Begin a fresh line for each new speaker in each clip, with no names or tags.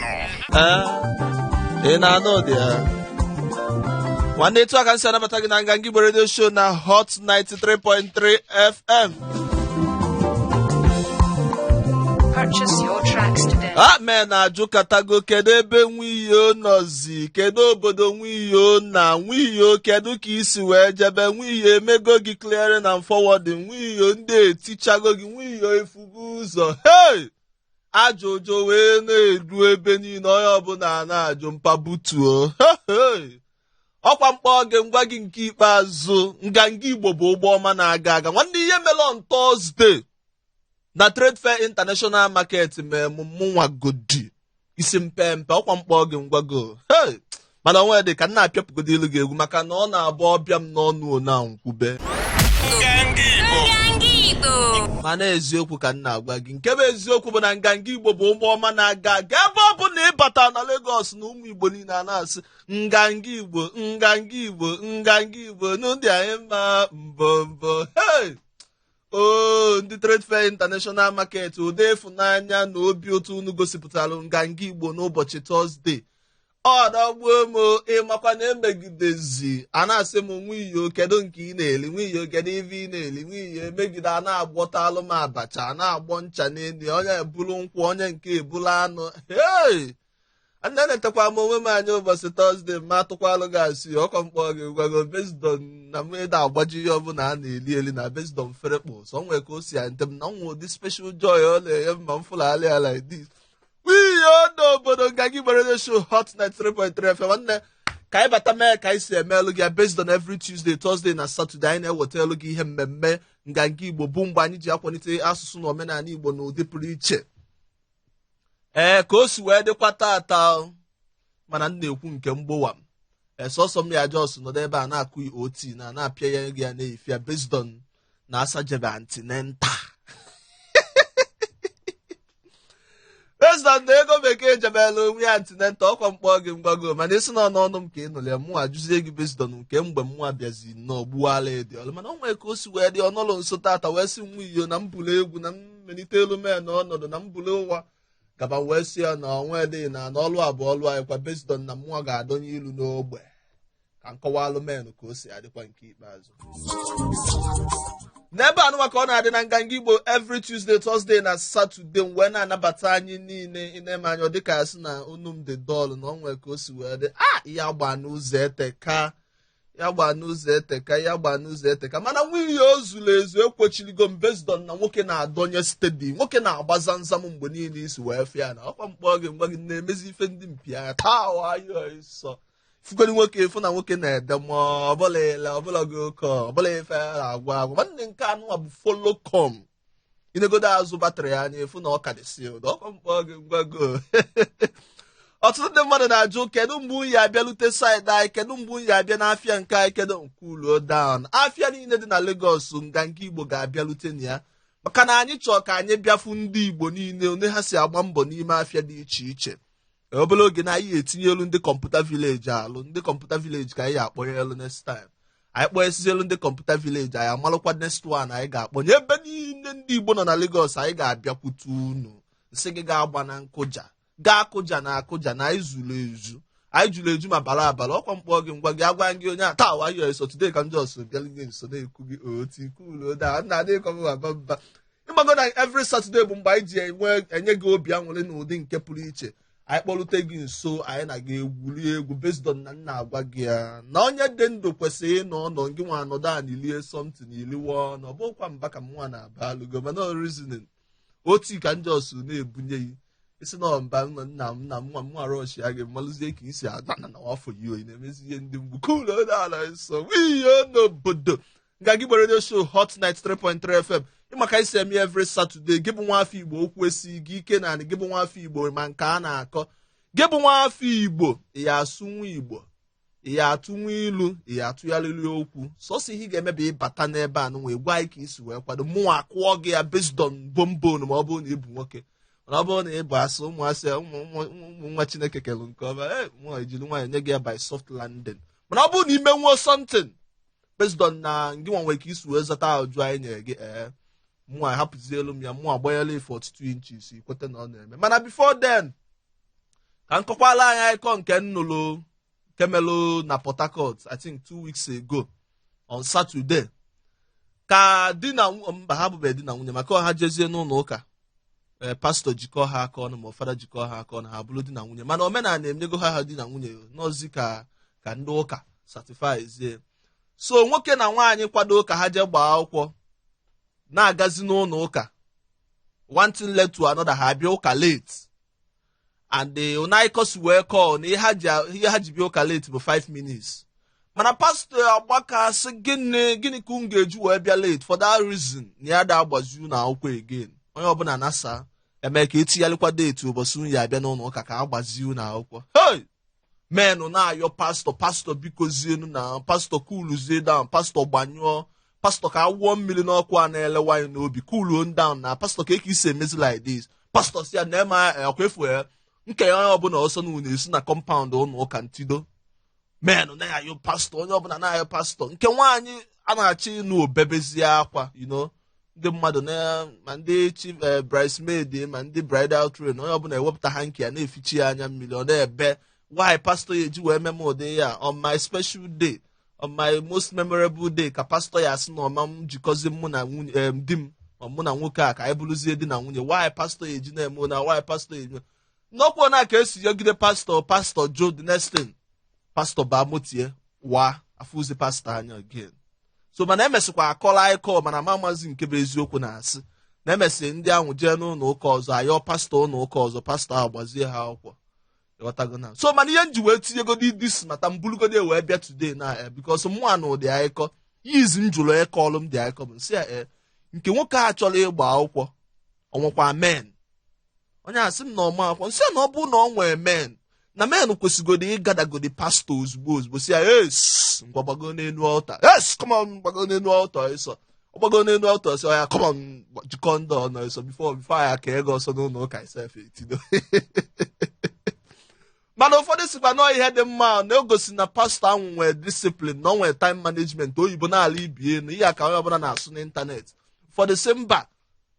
Ee, ị na-anụ ụdị ya nwanne? Etu a ka m si anabata gị na Nganga Igbo Radio Show na Hot 93.3 FM.
Purchase your tracks today.
A men na-ajụ katago, kedu ebe nwiyo nọzi? Kedu obodo nwiyo na nwiyo? Kedu ka isi wee jebe nwiyo? Emego gị clearing and forwarding nwiyo, ndị etichago gị nwiyo, efugo ụzọ. Hey, ajụjụ wee na-eru ebe niile, onye ọbụla na-ajụ mpabutuo. Hey, ọkwa mkpọ gị ngwa gị nke ikpeazụ. Nganga Igbo bụ ụgbọ ọma na-aga aga nwanne. Ihe mere on Thursday na Trade Fair International Market mee m mụnwagodi isi mpempe. Ọkwa mkpọ gị ngwago. Hey, mana onwe dị ka m na-apịapụgodo ilu gị egwu, maka na ọ na-abụ ọbịa m n'ọnụ ona nkwube.
Nganga Igbo.
Nganga Igbo.
Mana eziokwu ka m na-agwa gị, nke bụ eziokwu bụ na Nganga Igbo bụ ụgbọ ọma na-aga aga. Ebe ọ bụ na ịbata na Lagos na ụmụ Igbo niile a na-asị Nganga Igbo, Nganga Igbo, Nganga Igbo n'ụdị anyị mma mbọ mbọ. Hey, o ndị Trade Fair International Market, ụdị ịfụnanya na obi ụtọ unu gosipụtara Nganga Igbo n'ụbọchị Thursday, ọ dọgbuo m. Ịmakwa na emegidezi a na-asị m, "Nwiyo, kedu nke ị na-eli? Nwiyo, kedu ife ị na-eli? Nwiyo." Emegide a na-agbọta alụ m abacha, a na-agbọ ncha n'elu, onye ebulu nkwụ, onye nke ebulu anụ. Hey, nne, netakwa m onwe m anya ụbọchị Thursday, ma atụkwalụ gị asị. Ọkọ mkpọ gị gwago based on na m ịda agbaji ihe ọbụla a na-eli eli na based on ferekpo so nwee ka o si ante m na nwe ụdị special joy ọ na-enye m ma m fụlagharị ya like this. Wiyo n'obodo, Nganga Igbo Radio Show, Hot 93.3 FM. Nwanne, ka anyị bata mee ka anyị si emelụ gị ya based on every Tuesday, Thursday na Saturday, anyị na-eweta elu gị ihe mmemme Nganga Igbo, bụ mgbe anyị ji akwalite asụsụ na omenala Igbo n'ụdị pụrụ iche. Ee, ka o si wee dịkwa tata, mana m na-ekwu nke mgbowa m. Ee, sọsọ m ya just nọdụ ebe a na-akụ oti na na-apịa ya gị ya na-efi ya based on na asajebe antenatal, based on na ego bekee jebela onwe ya antenatal. Ọkwa mkpọ gị mgbago, mana isi nọ n'ọnụ m ka ị nụrụ ya, mụ ajụzie gị based on nke mgbe mụnwa bịazi nnọọ gbuwala edi ọlụ. Mana o nwere ka o si wee dị ọnọlụ nso tata wee sị nwa iyo na mbụlụ egwu na mmelite elu mee na ọnọdụ na mbụlụ ụwa gaba, wee sị ya na ọnwa dị na n'ọlụ abụọ ọlụ anyị kwa based on na mụnwa ga-adọnye ilu n'ogbe ka nkọwalụ menụ ka o si adịkwa nke ikpeazụ n'ebe anụnwa ka ọ na-adị na Nganga Igbo every Tuesday, Thursday na Saturday. Wee na-anabata anyị niile ịna-eme anya, ọ dịka ya sị na onu m dị dull na ọ nwere ka o si wee dị a ya gba n'ụzọ eteka, ya gba n'ụzọ eteka, ya gba n'ụzọ eteka. Mana nwunye o zuru ezu ekwechirigo m based on na nwoke na-adọnye steady, nwoke na-agba zamzam mgbe niile isi wee fịa na ọkwa mkpọ gị mgbe gị na-emezi ife ndị mpi anya taa wayo ịsọ fugodi nwoke efu na nwoke na-ede ma ọbụla ele ọbụla gị oke ọbụla ife a na-agwa agwa. Nwanne, nke anụnwa bụ folocom inegodo azụ battery anya efu na ọ ka dị sealed. Ọkwa mkpọ gị ngwago. Ọtụtụ ndị mmadụ na-ajụ, kedu mgbe unyi abịalute side anyị? Kedu mgbe unyi abịa n'afịa nke anyị? Kedu cool down. Afịa niile dị na Lagos, Nganga Igbo ga-abịalute na ya, maka na anyị chọọ ka anyị bịafu ndị Igbo niile one ha si agba mbọ n'ime afịa dị iche iche. Obere oge na anyị etinye elu ndị Computer Village alụ, ndị Computer Village ka anyị akpọnye elu next time. Anyị kpọnyesizi elu ndị Computer Village, anyị amalụkwa next one anyị ga-akpọnye. Ebe niile ndị Igbo nọ na Lagos, anyị ga-abịakwute unu. Nsị gị ga-agba na nkụja, gaa akụja na akụja na anyị zuru ezu, anyị juru eju ma bara abara. Ọkwa mkpọ gị ngwa gị agwa gị onye a taa wayo eso today ka m just bịara gị nso na-ekwu gị otu cool down nna adịghị kọm aba mba. Ịgbago na every Saturday bụ mgbe anyị ji enwe enye gị obi aṅụrị n'ụdị nke pụrụ iche. Anyị kpọrute gị nso, anyị na gị egwuri egwu based on na nna agwa gị ya na onye dị ndụ kwesịrị ịnọ ọnọ gị nwa anọdụ a ilie something iliwe ọnụ. Ọ bụkwa mba ka mnwa na-aba alụgo, mana reasoning otu ka m just na-ebunye gị isi na mba nna m nna m nwa m nwa rush ya gị malụzie ka isi ada na afọ yi oyi na-emezi ihe ndị mgbu. Cool ala nsọ wiyo n'obodo, Nganga Igbo Radio Show, Hot 93.3 FM. Ịmaka isi eme every Saturday, gị bụ nwafọ Igbo, okwu esi gị ike na anị gị bụ nwafọ Igbo ma nke a na-akọ gị bụ nwafọ Igbo, ya asụnwu Igbo, ya atụnwu ilu, ya atụgharịrị okwu. Sọsọ ihe ị ga-eme bụ ịbata n'ebe a nụnwa, gwa anyị ka isi wee kwado, mụnwa akụọ gị ya based on bombon. Ma ọ bụrụ na ị bụ nwoke, mana ọ bụrụ na ị bụ asụ ụmụasị ụmụ ụmụ nwa Chineke kelu nke ọma, ee, mụnwa ejiri nwaanyị nye gị ya by soft landing. Mana ọ bụrụ na ime nwuo something based on na ngị nwa nwere ka isi wee zata ajụ anyị nyere gị, ee, mụnwa hapụzielu m ya, mụnwa agbanyela 42 inches, ikweta na ọ na-eme. Mana before then, Ka m kọkwala anyị akụkọ nke m nụlụ nke melụ na Port Harcourt, I think 2 weeks ago on Saturday, ka di na mba ha bụbe di na nwunye, maka ha jezie n'ụlọ ụka, ee, pastọ jikọọ ha aka ọnụ ma fada jikọọ ha aka ọnụ, ha bụrụ di na nwunye. Mana omenala enyego ha di na nwunye n'ozi ka ndị ụka certify. So nwoke na nwaanyị kwado ka ha jee gbaa akwụkwọ na-agazi n'ụlọ ụka. One thing led to another, ha abịa ụka late, and the onaikos wee call na ihe ha ji bịa ụka late bụ 5 minutes. Mana pastọ agbakasị, gịnị gịnị ka unu ga-eji wee bịa late? For that reason, na ya da agbazi unu akwụkwọ again. Onye ọbụla nasa eme ka etinyelekwa date ụbọchị unu ya abịa n'ụlọ ụka ka agbazi unu akwụkwọ. Hey, menụ na-ayọ pastọ, pastọ biko zienu na pastọ cooluzie down, pastọ gbanyụọ, pastọ ka awụọ mmiri n'ọkụ a na-elewa anyị n'obi, cooluo down na pastọ, ka eke isi emezi like this. Pastọ si ya na eme ọkwa efu ya nke onye ọbụla ọsọ na unu esi na compound ụlọ ụka ntido. Menụ na-ayọ pastọ, onye ọbụla na-ayọ pastọ. Nke nwaanyị a na-achọ ịnụ obebezie akwa, ndị mmadụ na ma ndị chief bridesmaid ma ndị bridal train, onye ọbụla ewepụta ha nke ya na-efichi ya anya mmiri, ọ na-ebe, why pastọ ya eji wee mee m ụdị ya on my special day, on my most memorable day, ka pastọ ya asị na ọma m jikọzi mụ na nwunye di m ma mụ na nwoke a ka anyị bụrụzie di na nwunye? Why pastọ ya eji na-eme na why pastọ ya eji n'okwu na ka esi yọgide pastọ? Pastọ jo, the next thing, pastọ baa motie wa afụzi pastọ anya again. So mana emesịkwa akọla akọ, mana ma amazi nke bụ eziokwu na asị na emesị ndị ahụ jee n'ụlọ ụka ọzọ ayọ pastọ ụlọ ụka ọzọ, pastọ ahụ gbazie ha akwụkwọ. Ịghọtago na so mana ihe m ji wee tinyegodi this mata mbulugodi wee bịa today na because mụ na ụdị akụkọ yizi m jụrụ ịkọlụ m dị akụkọ bụ nsị ya nke nwoke a chọrọ ịgba akwụkwọ, ọ nwekwa men? Onye a sị m na ọma akwụkwọ nsị ya na ọ bụ na ọ nwee men, na men kwesịgodi ịgadagodi pastọ ozugbo ozugbo, si ya es ngwa gbago n'elu altar, es come on, gbago n'elu altar ịsọ. Ọ gbago n'elu altar, sị ya come on, jikọ ndị ọnọ ịsọ before ya ka ego ọsọ n'ụlọ ụka isef etido. Mana ụfọdụ sikwa nọọ ihe dị mma na egosi na pastọ ahụ nwee discipline, na ọ nwee time management oyibo n'ala ibi elu ihe ka onye ọbụla na-asụ n'ịntanetị. Ụfọdụ sị mba,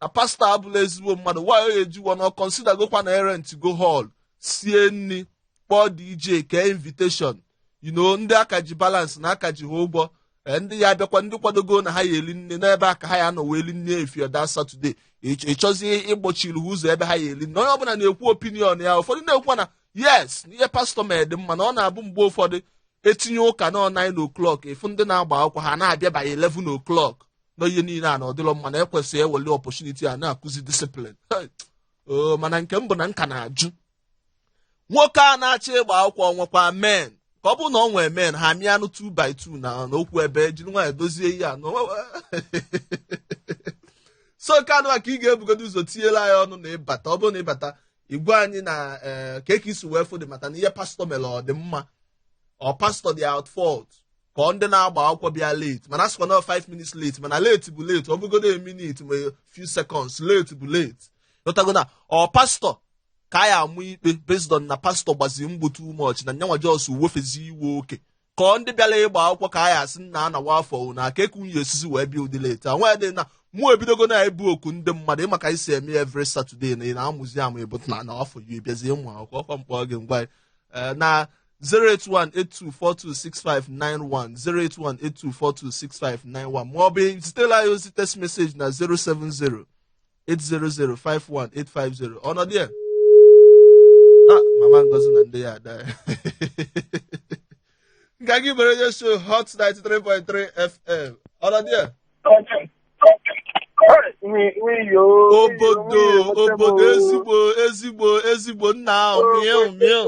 na pastọ abụla ezigbo mmadụ. Nwaanyị oya ejiwo na consider gokwa na rent go hall, sie nri, kpọọ DJ, kee invitation, ndị aka ji balance na aka ji ha ụgwọ, ndị ya abịakwa, ndị kwadogo na ha ya eli nne n'ebe a ka ha ya anọ wee eli nne efio da Saturday. Ịchọzie ịgbochiri ha ụzọ ebe ha ya eli nne. Onye ọbụla na-ekwu opinion ya. Ụfọdụ na-ekwu na yes, ihe pastọ mere dị mma, na ọ na-abụ mgbe ụfọdụ etinye ụka nọ 9 o'clock, efu ndị na-agba akwụkwọ ha na-abịa by 11 o'clock na ihe niile a na ọdịlọ mma, na ekwesịghị eweli opportunity a na-akụzi discipline. O mana nke m bụ na nka na-ajụ nwoke a na-achọ ịgba akwụkwọ nwekwa men, ka ọ bụrụ na ọ nwee men, ha mịa anụ 2 by 2 na n'okwu ebe jiri nwaanyị dozie ihe a. So nke anụ a ka ị ga-ebugodo ụzọ tinyela anyị ọnụ na ịbata. Ọ bụrụ na ịbata igwe anyị na ka eke isi wee fụ dị mata na ihe pastọ mere ọ dị mma, ọ pastọ dị at fault, ka ọ ndị na-agba akwụkwọ bịa late. Mana asịkwa na 5 minutes late, mana late bụ late, ọ bụgodo a minute ma few seconds late bụ late. Ghọtago na ọ pastọ ka a ya amụ ikpe based on na pastọ gbaziri mgbu too much na nyanwa jos wefezi iwe oke, ka ọ ndị bịara ịgba akwụkwọ ka a ya asị nna anawa afọ na aka eku nwunye esizi wee bịa ụdị late a nwee dị na mụ ebidogo na-ebu oku ndị mmadụ ịmaka isi eme every Saturday na ị na-amụzi amụ ịbụ na na afọ ya ebiazie ịmụ akwụkwọ ọkwa mkpọ gị ngwa na 08182426591, 08182426591, ma ọ bụ zitela anyị ozi text message na 070 800 51850. Ọnọdụ ya ah, mama Ngozi na ndị ya ada nga gị mere onye show Hot 93.3 FM. Ọnọdụ ya obodo obodo ezigbo ezigbo ezigbo nna ahụ mịụ mịụ.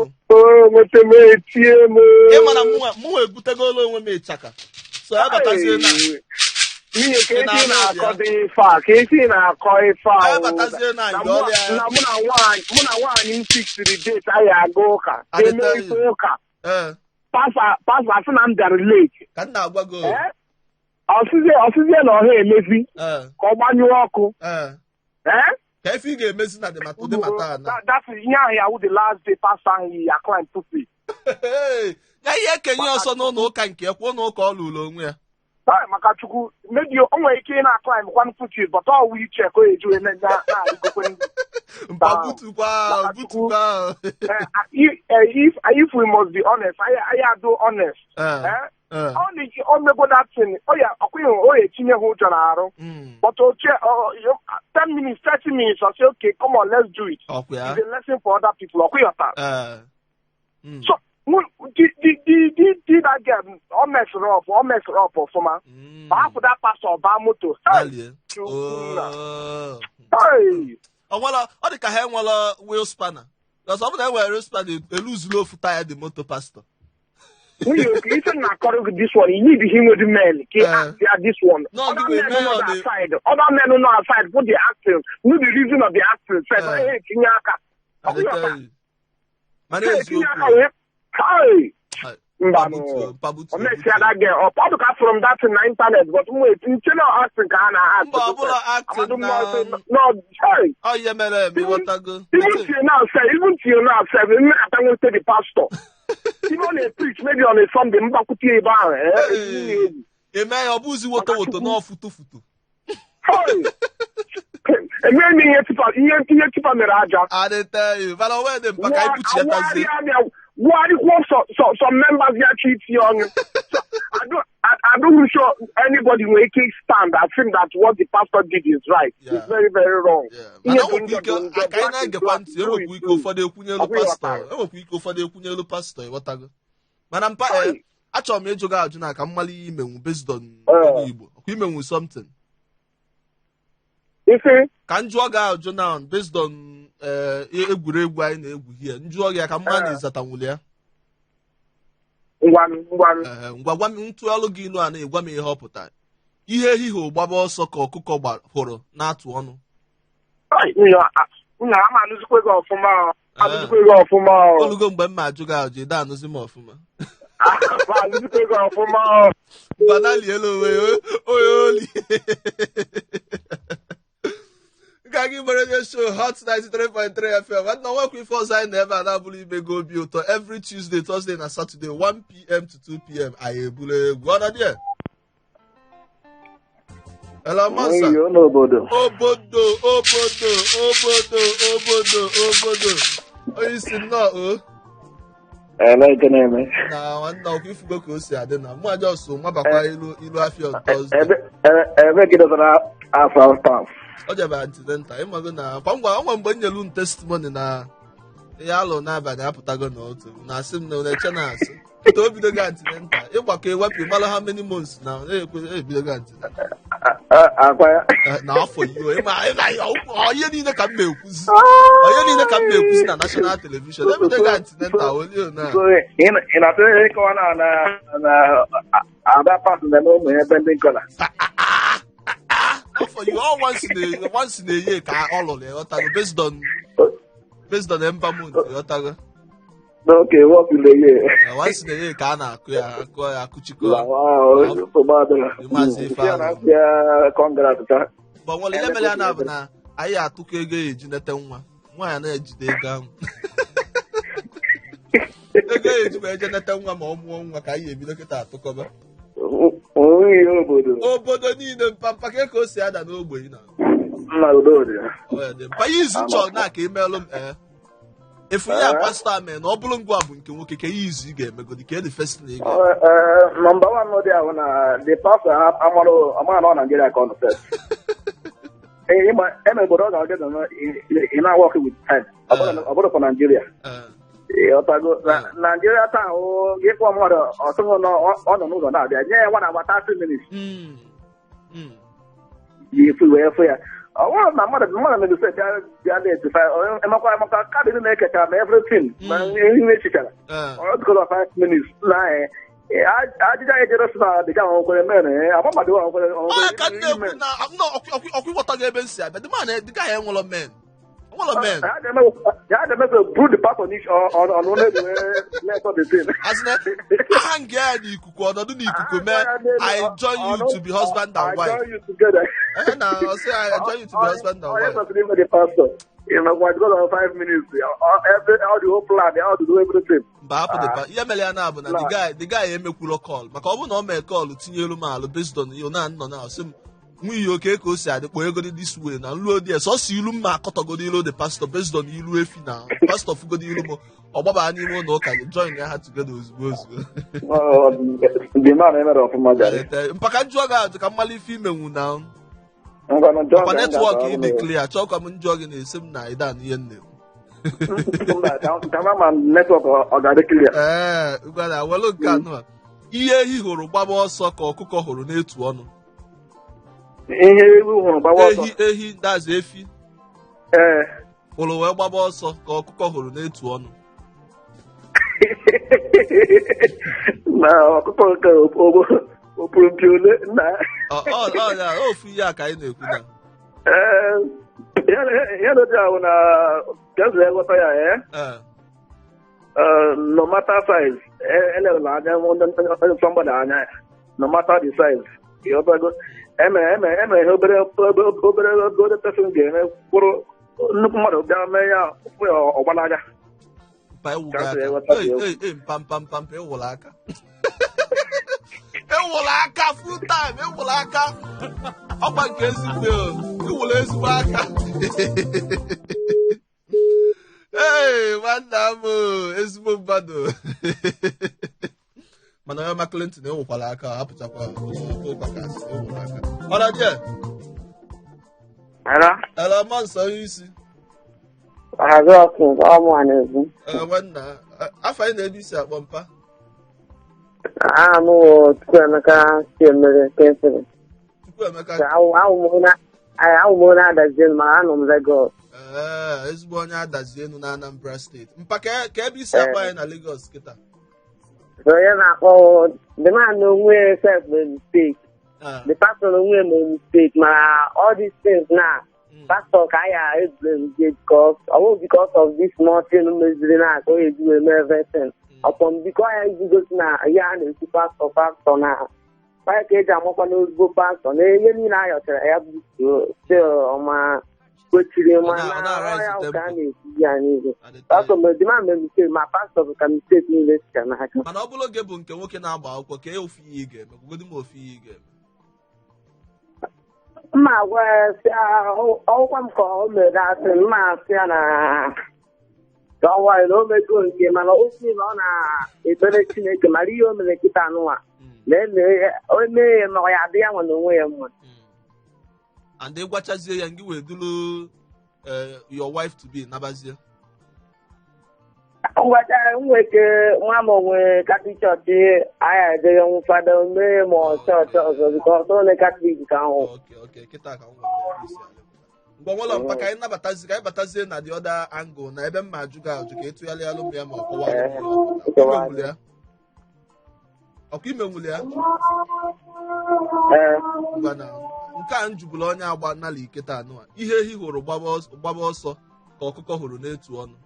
Nweta m etie m.
Ị mana mụnwa ebutegolo onwe m ịchaka, so ya batazie na
N'ihi ka esi na-akọ dị ife a, ka esi na-akọ ife a.
Ya batazie na
na
nke ọrịa
na mụ na nwaanyị mụ na nwaanyị m fixiri date anyị aga ụka
I dey
eme
tell
ife
you.
ụka.
Ee.
Pastọ asị na m bịara late.
Ka m na-agwa gị o.
Ee? Ọsịzie na ọha emezi ka ọ gbanyụọ ọkụ. Ee?
Ka ife ị ga-emezi na dị mata na
That's ihe ahụ ya wụ the last day pastọ ahụ yi ya climb pulpit.
Ya ihe ekenye ọsọ n'ụlọ ụka nke kwuo na ụka ọ lụrụ onwe ya.
Sorry, maka Chukwu, maybe o nwere ike ị na-climb kwan pulpit, but ọ wụ iche ka o eji wee na-arịgokwe. pastor ahụ.
Butukwa
Maka Chukwu.
butukwa ahụ.
If we must be honest, anyị adụ honest.
Eh, eh.
Ọ na o mego that thing, ọ ya ọkwa ọ ya etinye ha ụjọ n'arụ. But oche 10 minutes, 30 minutes, I say, "Okay, come on, let's do it."
Ọkwa ya.
It's a lesson for other people. Ọkwa ịghọta?
Eh.
So the that girl, ọ mesịrị up, ọ mesịrị up ọfụma. Ma hapụ that pastor baa moto. Hey!
Gbalie.
Chukwu nna.
Oh.
Hey!
Ọ nwere, ọ dị ka ha enwere wheel spanner. Because ọ bụrụ na e nwere wheel spanner, eluzulu ofu taya dị moto pastor.
Nwunye oke, ife m na-akọrọ gị this one, you need him with the men ka ị act ya this one.
No,
Other
gị wee
men
mee
nọ
ya ọ dị-
outside, other men nọ outside put the acting, know the reason of the acting sef, ha etinye aka.
I dey tell you. Mana
Ha etinye
eziokwu.
aka wee, hey!
Hai,
Mba nụ.
Pabutuo, pabutuo,
O mesịa that girl up. Ọ dị ka from that thing na internet, but m wee nche na acting ka ha na-act.
Mba, ọ bụla acting
Amadu
na
mmụọ sị, no, hey!
ọ ihe mere eme, ịghọtago.
Even till now, sir, even till now, sir, mmekọta nweta the pastor. Even on a preach, maybe on a Sunday, mgbakwute ebe ahụ, etinye egwu.
Eme ya ọ bụzi woto woto na futo futo.
Hey! Enweghị m ihe tipa ihe tipa mere aja.
I dey tell you. Mana onwe dị mkpa ka anyị kpuchietazie.
Wugharịkwuo some members ya chi itinye ọnụ. So, I don't sure anybody nwere ike stand and think that what the pastor did is right. It's very, very wrong.
Yeah.
Ihe
Mana
bụ
enwekwa
njọ
ike
bụ njọ,
ka anyị
black is
na-egekwa
black,
ntị,
blue
enwekwa
is
ike
blue.
ụfọdụ ekwunyelu
Ọ bụghị
pastọ,
ịghọtara.
enwekwa ike ụfọdụ ekwunyelu pastọ, ịghọtago. Mana mpa
Hey.
achọrọ m ịjụ gị ajụ na ka m mara ihe imenwu based on
Eh.
onye Igbo. Ọkwa imenwu something.
Isi?
Ka m jụọ gị ajụ now based on egwuregwu anyị na-egwu here. M jụọ gị ya ka m mara na ịzatanwuli ya.
Ngwanụ, ngwanụ.
Ee, ngwa gwa m ntụalụ gị ilu a na-egwa m ihe ọ pụtara. Ihe ehihie gbaba ọsọ ka ọkụkọ hụrụ na-atụ ọnụ.
Ai, nna, ama anụzikwa gị ọfụma ọ. Anụzikwa gị ọfụma ọ.
Olugo mgbe m ma ajụ gị ajụ, ị da anụzi m ọfụma.
Ama anụzikwa gị ọfụma ọ.
Gbanaliela onwe ya, onye oli. Nke gị mere onye show Hot 93.3 FM. Nwanne, onwekwa ife ọzọ anyị na ebe a na-abụrụ ime gị obi ụtọ every Tuesday, Thursday na Saturday 1 p.m. to 2 p.m. anyị eburu egwu. Ọ nọ there? Hello, Monsa.
Iyo n'obodo.
Obodo, obodo, obodo, obodo, obodo. Onye isi nnọọ o.
Ele nke na-eme.
Na nwanne, ọkwa ifugo ka o si adị na mụ aja ọsọ mabakwa ilu ilu afịa on Thursday.
Ebe gị dọtara afọ staff.
Ọ jebe antenatal, ịmago na kwa ngwa onwe mgbe m nyelu m testimony na ihe alụ n'abalị apụtago n'otu na asị m na eche na asị kịta o bidogo antenatal, ịgbakọ ewepụ mara how many months na na-ekwe ebidogo antenatal.
Akwa ya.
Na afọ iyo ịma ịma ọ ihe niile ka m na-ekwuzi, ọ ihe niile ka m na-ekwuzi na national television, ebidogo antenatal olio na
So ị na-atụ ihe ịkọwa na ada pas na-eme ụmụ ya ebe ndị nkọla.
Afọ iyo ọ once in a year ka ọ lụrụ, ịghọtago, based on ember month, ịghọtago.
N'oke work in the year.
Once in a year ka a na-akụ ya, akụ ya, akụchikọ.
Wow, nsogbu adịla.
Maazị Ifeanyị.
Ya na-asị ya congrats ta.
But nwere ihe mere ya na bụ na anyị atụkọ ego ya eji nete nwa nwaanyị na-ejide ego ahụ, ego ya eji ma eje nete nwa ma ọ mụọ nwa ka anyị ebido kịta atụkọba.
Onweghị obodo.
Obodo niile, mpampa ka o si ada n'ogbe na
Nna udo dị.
Ọ ya dị mpa ya izu chọọ na ka imelụ m efu ya pastọ a mee na ọ bụrụ ngwa bụ nke nwoke ka ihe izu ị ga-emegodi ka the first thing ị ga
Number one dị ahụ na the pastor amara amara na ọ Nigeria ka ọ nọ first. Ịma eme obodo ọ ga-adị nọ ị na-work with time. Ọ bụrụ for Nigeria. Ịghọtago na Nigeria taa o gị kpọọ mmadụ ọtụtụ nọ ọ nọ n'ụzọ na-abịa nye ya nwa na 30 minutes. Ya efu wee fụ ya. Ọ bụrụ na mmadụ mebise bịa bịa late fa emakwa emaka kaadị niile ekechara ma everything ma ihe echichara. Ọ dịkọrọ 5 minutes na ajụjụ anyị jere sị na dịka ahụ mere agbamadụ ahụ
Ọ ka m na-ekwu na ọkwa ịghọtago ebe m si abịa, the man, the guy enwelo men, enwelo men.
Ha ga-eme ka buru the pastor n'ish on on let the thing.
As in, aha nga ya n'ikuku, ọnọdụ n'ikuku mee, "I join you to be husband and
I
wife."
join you together.
Eh, na ọ sị, "I join you to be husband and
Onye
wife."
kwesịrị ime the pastor. Because of 5 minutes, all the whole plan, all to do everything.
Mba, hapụ the ihe mere ya na bụ na the guy emekwuro call, maka ọ bụrụ na ọ mee call tinyelu m alụ based on ihe na nọ na ọsị m Nwunye oke ka o si adị kpọọ egodi this way na nluo dị sọsọ ilu mma akọtọgodo ilu the pastor based on ilu efi na pastor fugodi ilu m, ọ gbaba n'ime ụlọ ụka join ya ha together ozugbo ozugbo.
The man emere ọfụma jare.
Mpaka njụọ gị ajụ ka mmalụ ife imenwu na
Ngwanụ jụọ
ọkwa
ka m
network
ga-akọrọ
ị dị
gị.
clear, chọọ ka m njụọ gị na-esi m na ịda na ihe m na-ekwu.
Mba, ka ma network ọ ga-adị clear.
Ee, gwara welu nke anụ a, ihe ehi hụrụ gbaba ọsọ ka ọkụkọ hụrụ n'etu ọnụ.
Ihe ewu hụrụ gbawa ọsọ.
Ehi, ehi dazi efi.
Ee.
Hụrụ wee gbaba ọsọ ka ọkụkọ hụrụ n'etu ọnụ.
Na ọkụkọ nke opuru mpi ole na.
Ọ ya ofu ihe a ka anyị na-ekwu na.
Ee, ihe na-eji ahụ na ka eze ghọta ya ee. No matter size, elewela anya somebody anya, no matter the size, ịghọtago, eme eme eme ihe obere obere obere person ga-eme kwụrụ nnukwu mmadụ bịa mee ya ụkwụ ya ọgbalaga.
Mpa ewugo
Ka
aka.
eze ghọta
Ei,
ya.
ei, ei, mpa mpa mpa mpa, ewụla aka. Ewụla aka full time, ewụla aka. Ọkwa nke ezigbo o, ewụla ezigbo aka. Ee, nwanna m o, ezigbo mmadụ. Mana onye ọma Clinton ewụkwala aka, hapụchakwa ụka ka asị ewụla aka. Ọ na die?
Hello?
Hello, mmụọ nsọ onye isi.
Ọhazi ọkụ ọmụ a na-ekwu.
Ee, nwanna, afọ anyị na-ebe isi akpọ mpa.
Aha m wụ Chukwuemeka Chiemere Kensịrị.
Chukwuemeka.
Awụ m onye Adazi ma anọ m Lagos.
Ee, ezigbo onye Adazi enu na Anambra steeti. Mpa ka ebe isi akpọ anyị na Lagos kịta.
Onye na-akpọ the man onwe ya self mere mistake. The pastor onwe ya mere mistake, mana all these things na pastor ka ya eblame because ọ bụghị because of this small thing meziri na ka o eji wee mee everything. Ọpọm biko ya iji gosi na ihe a na-ekwu pastọ pastọ na onye ka eji amakwa n'ozugbo pastọ na ihe niile a yọchara ya bụ still ọma kwechiri ma
Ọ
na
na-arise
ọya
tempo.
ka a na-ekwu ya niile.
At the time.
Pastọ mgbe dima mere mistake, ma pastọ bụ ka mistake niile sicha n'aka.
Mana ọ bụrụ oge bụ nke nwoke na-agba akwụkwọ ka ofu ihe ị ga-eme, gwagodi m ofu ihe ị ga-eme.
Mma agwa ya sị ọgwụkwa m ka o mere asị mma asị ya na ka ọ nwanyị na o mego nke mana o si na ọ na-ekpere Chineke mara ihe o mere kịta anụnwa na o mee ya ma ọ ya adị ya nwa na onwe ya mma.
And ị gwachazie ya ngị wee duru your wife to be nabazie.
Ngwacha nweke nwa m onwe Katọlik chọọchị anyị ejeghị nwu fada mee ma ọ chọọchị ọzọ bikọ ọsọ onye Katọlik ka ahụ.
Okay, okay, kịta ka m nwere isi ala. Ngwa nwụlọ mpa ka anyị nabatazie, ka anyị batazie na the other angle na ebe mma ajụ gị ajụ ka etụgharịa alụ m ya ma ọ kọwaa m ya. Ọkwa ya? Ọkwa imenwuli ya?
Ee.
Ngwa na nke a njubulu onye agba nala iketa anụ a. Ihe ehi hụrụ gbaba ọsọ ka ọkụkọ hụrụ n'etu ọnụ.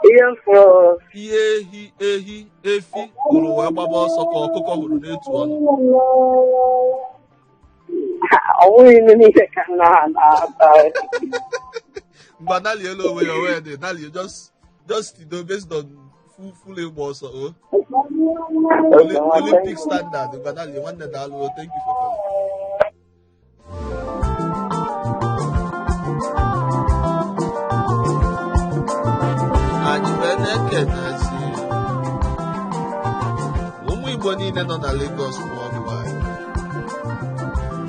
Ihe m fụrụ
Ihe ehi ehi efi hụrụ wee gbaba ọsọ ka ọkụkọ hụrụ n'etu ọnụ.
Ọ bụghị ihe niile ka m na-ata.
Ngwa nalie elu onwe ya onwe ya dị nalie just do based on full ịgba ọsọ o. Olympic standard. Ngwa nalie nwanne, daalụ o, thank you for calling. Anyị wee na-ekenezi ụmụ Igbo niile nọ na Lagos worldwide.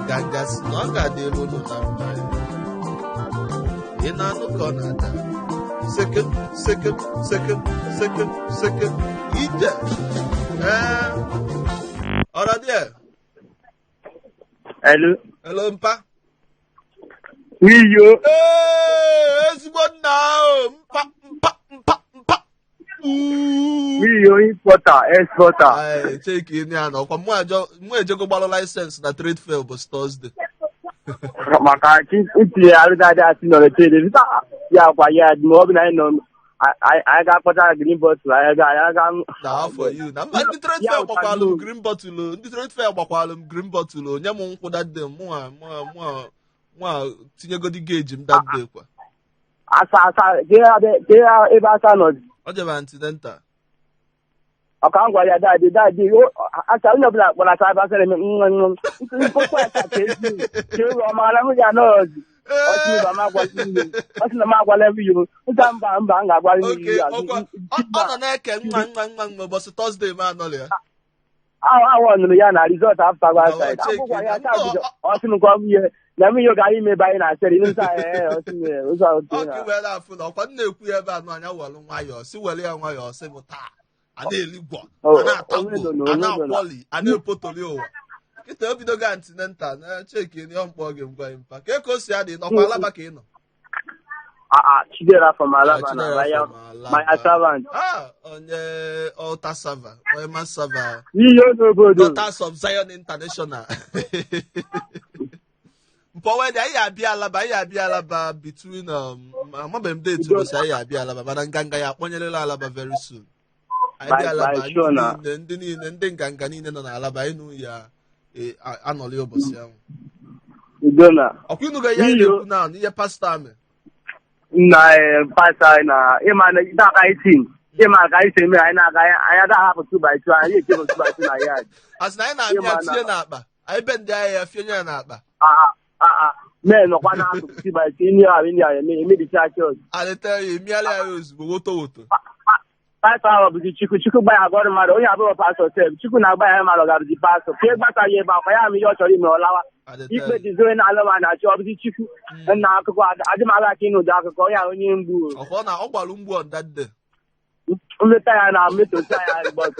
Nganga si na ọ ga-adịrị unu na mma. Ị na-anụ ka ọ na-ada sekem sekem sekem sekem sekem ije. Ee, ọra dị.
Hello.
Hello, mpa.
Wiyo.
Ee, ezigbo nna ahụ, mpa mpa mpa mpa. Uu.
Wiyo importer, exporter.
Ai, cheki ịnụ ya na ọkwa mụ ejego gbalụ license na trade fair bụ Thursday.
Maka chi ntinye arụgadị asị nọ n'etiti ya kwa ya ma ọ bụ na anyị nọ anyị ga-akpọta green bottle anyị ga
Na afọ you na mba ndị trade fair gbakwalụ m green bottle o. Ndị trade fair gbakwalụ m green bottle o. Nye m nkwụ that day, mụa mụa mụa mụa tinyegodi geji m that day kwa.
Asa asa kee ebe asa nọ.
Ọ jebe antenatal.
Ọka m gwara ya, "Daddy, daddy," aka onye ọbụla kpọrọ asa abasara eme nwa nwa mkpokwu aka ka ezi ka ewu ọ maara m ya nọọsụ. Ọ sị mba, m agwala ihe. Ọ sị na m agwala m ihe. Nta mba mba, m ga-agwala
Oke
ihe.
ọkwa ọ nọ na-eke nwa nwa nwa nwa ụbọchị Thursday ma anọlị ya.
Ahụ ọ nụrụ ya na result after
Na
gwa
ọ
side.
cheki
Akwụkwọ ya
na
taa bido. Ọ sị m ka ọ bụ ihe na m ihe gara ime ebe anyị na-asịrị nta ee ọ sị m ee, ụzọ
Ọ
otu
ka
na.
were afụ na ọkwa m na-ekwu ya ebe anụ anya were nwayọọ si were ya nwayọọ sị bụ taa a na-eligwọ, a na-atagwo, a na-akwọli, a na-epotoli ụwa kịta ebidogo antenatal na cheki ihe mkpọ gị ngwa mpa ka o si adị nọkwa Alaba ka ị nọ.
Ah, Chidera from
Ah,
Alaba na
Chidera
my
from
my
Alaba.
servant.
Ah, onye altar server, onye man server.
N'ihe n'obodo.
Daughters of Zion International. Mpọwede anyị abịa Alaba, anyị abịa Alaba between amabeghị m date ụbọchị anyị abịa Alaba, mana nganga ya akpọnyerela Alaba very soon. Anyị bịa
By
Alaba
by sure na.
ndị niile ndị nganga niile nọ n'Alaba anyị nụ ya anọlị ụbọchị ahụ.
Udo na.
Ọkwa ịnụgo ihe anyị
Iyo.
na-ekwu na ihe pastọ amị.
Nna pastọ anyị na ịma na aka anyị team. Ịma ka anyị si eme, anyị na-aga, anyị agaghị ahapụ 2 by 2, anyị ekebe 2 by 2 na yard.
A sị na anyị na-abịa
Ịma na
tinye n'akpa anyị be ndị agha ya fionye ya n'akpa.
Ah ah ah, men nọkwa n'akụkụ 2 by 2 ini ahụ ini ahụ eme emebicha chọọchị.
Aleta ya emigharị ya ozugbo woto woto.
Pastọ ahụ bụzi Chukwu, Chukwu gba ya agọrọ mmadụ, onye abụghị pastọ sef, Chukwu na-agba ya mmadụ ga-abụzi pastọ. Ka e gbata ya ebe akwa ya ama ihe ọ chọrọ ime ọ lawa.
Aleta
Ikpe
ya.
dịziri na alụma na-achọ ọ bụzi Chukwu nna akụkọ adịmala aka ịnụ ụdị akụkọ onye ahụ onye mgbu.
Ọkwa ọ na ọ gbara mgbu on that day.
Nleta ya na mmetocha ya but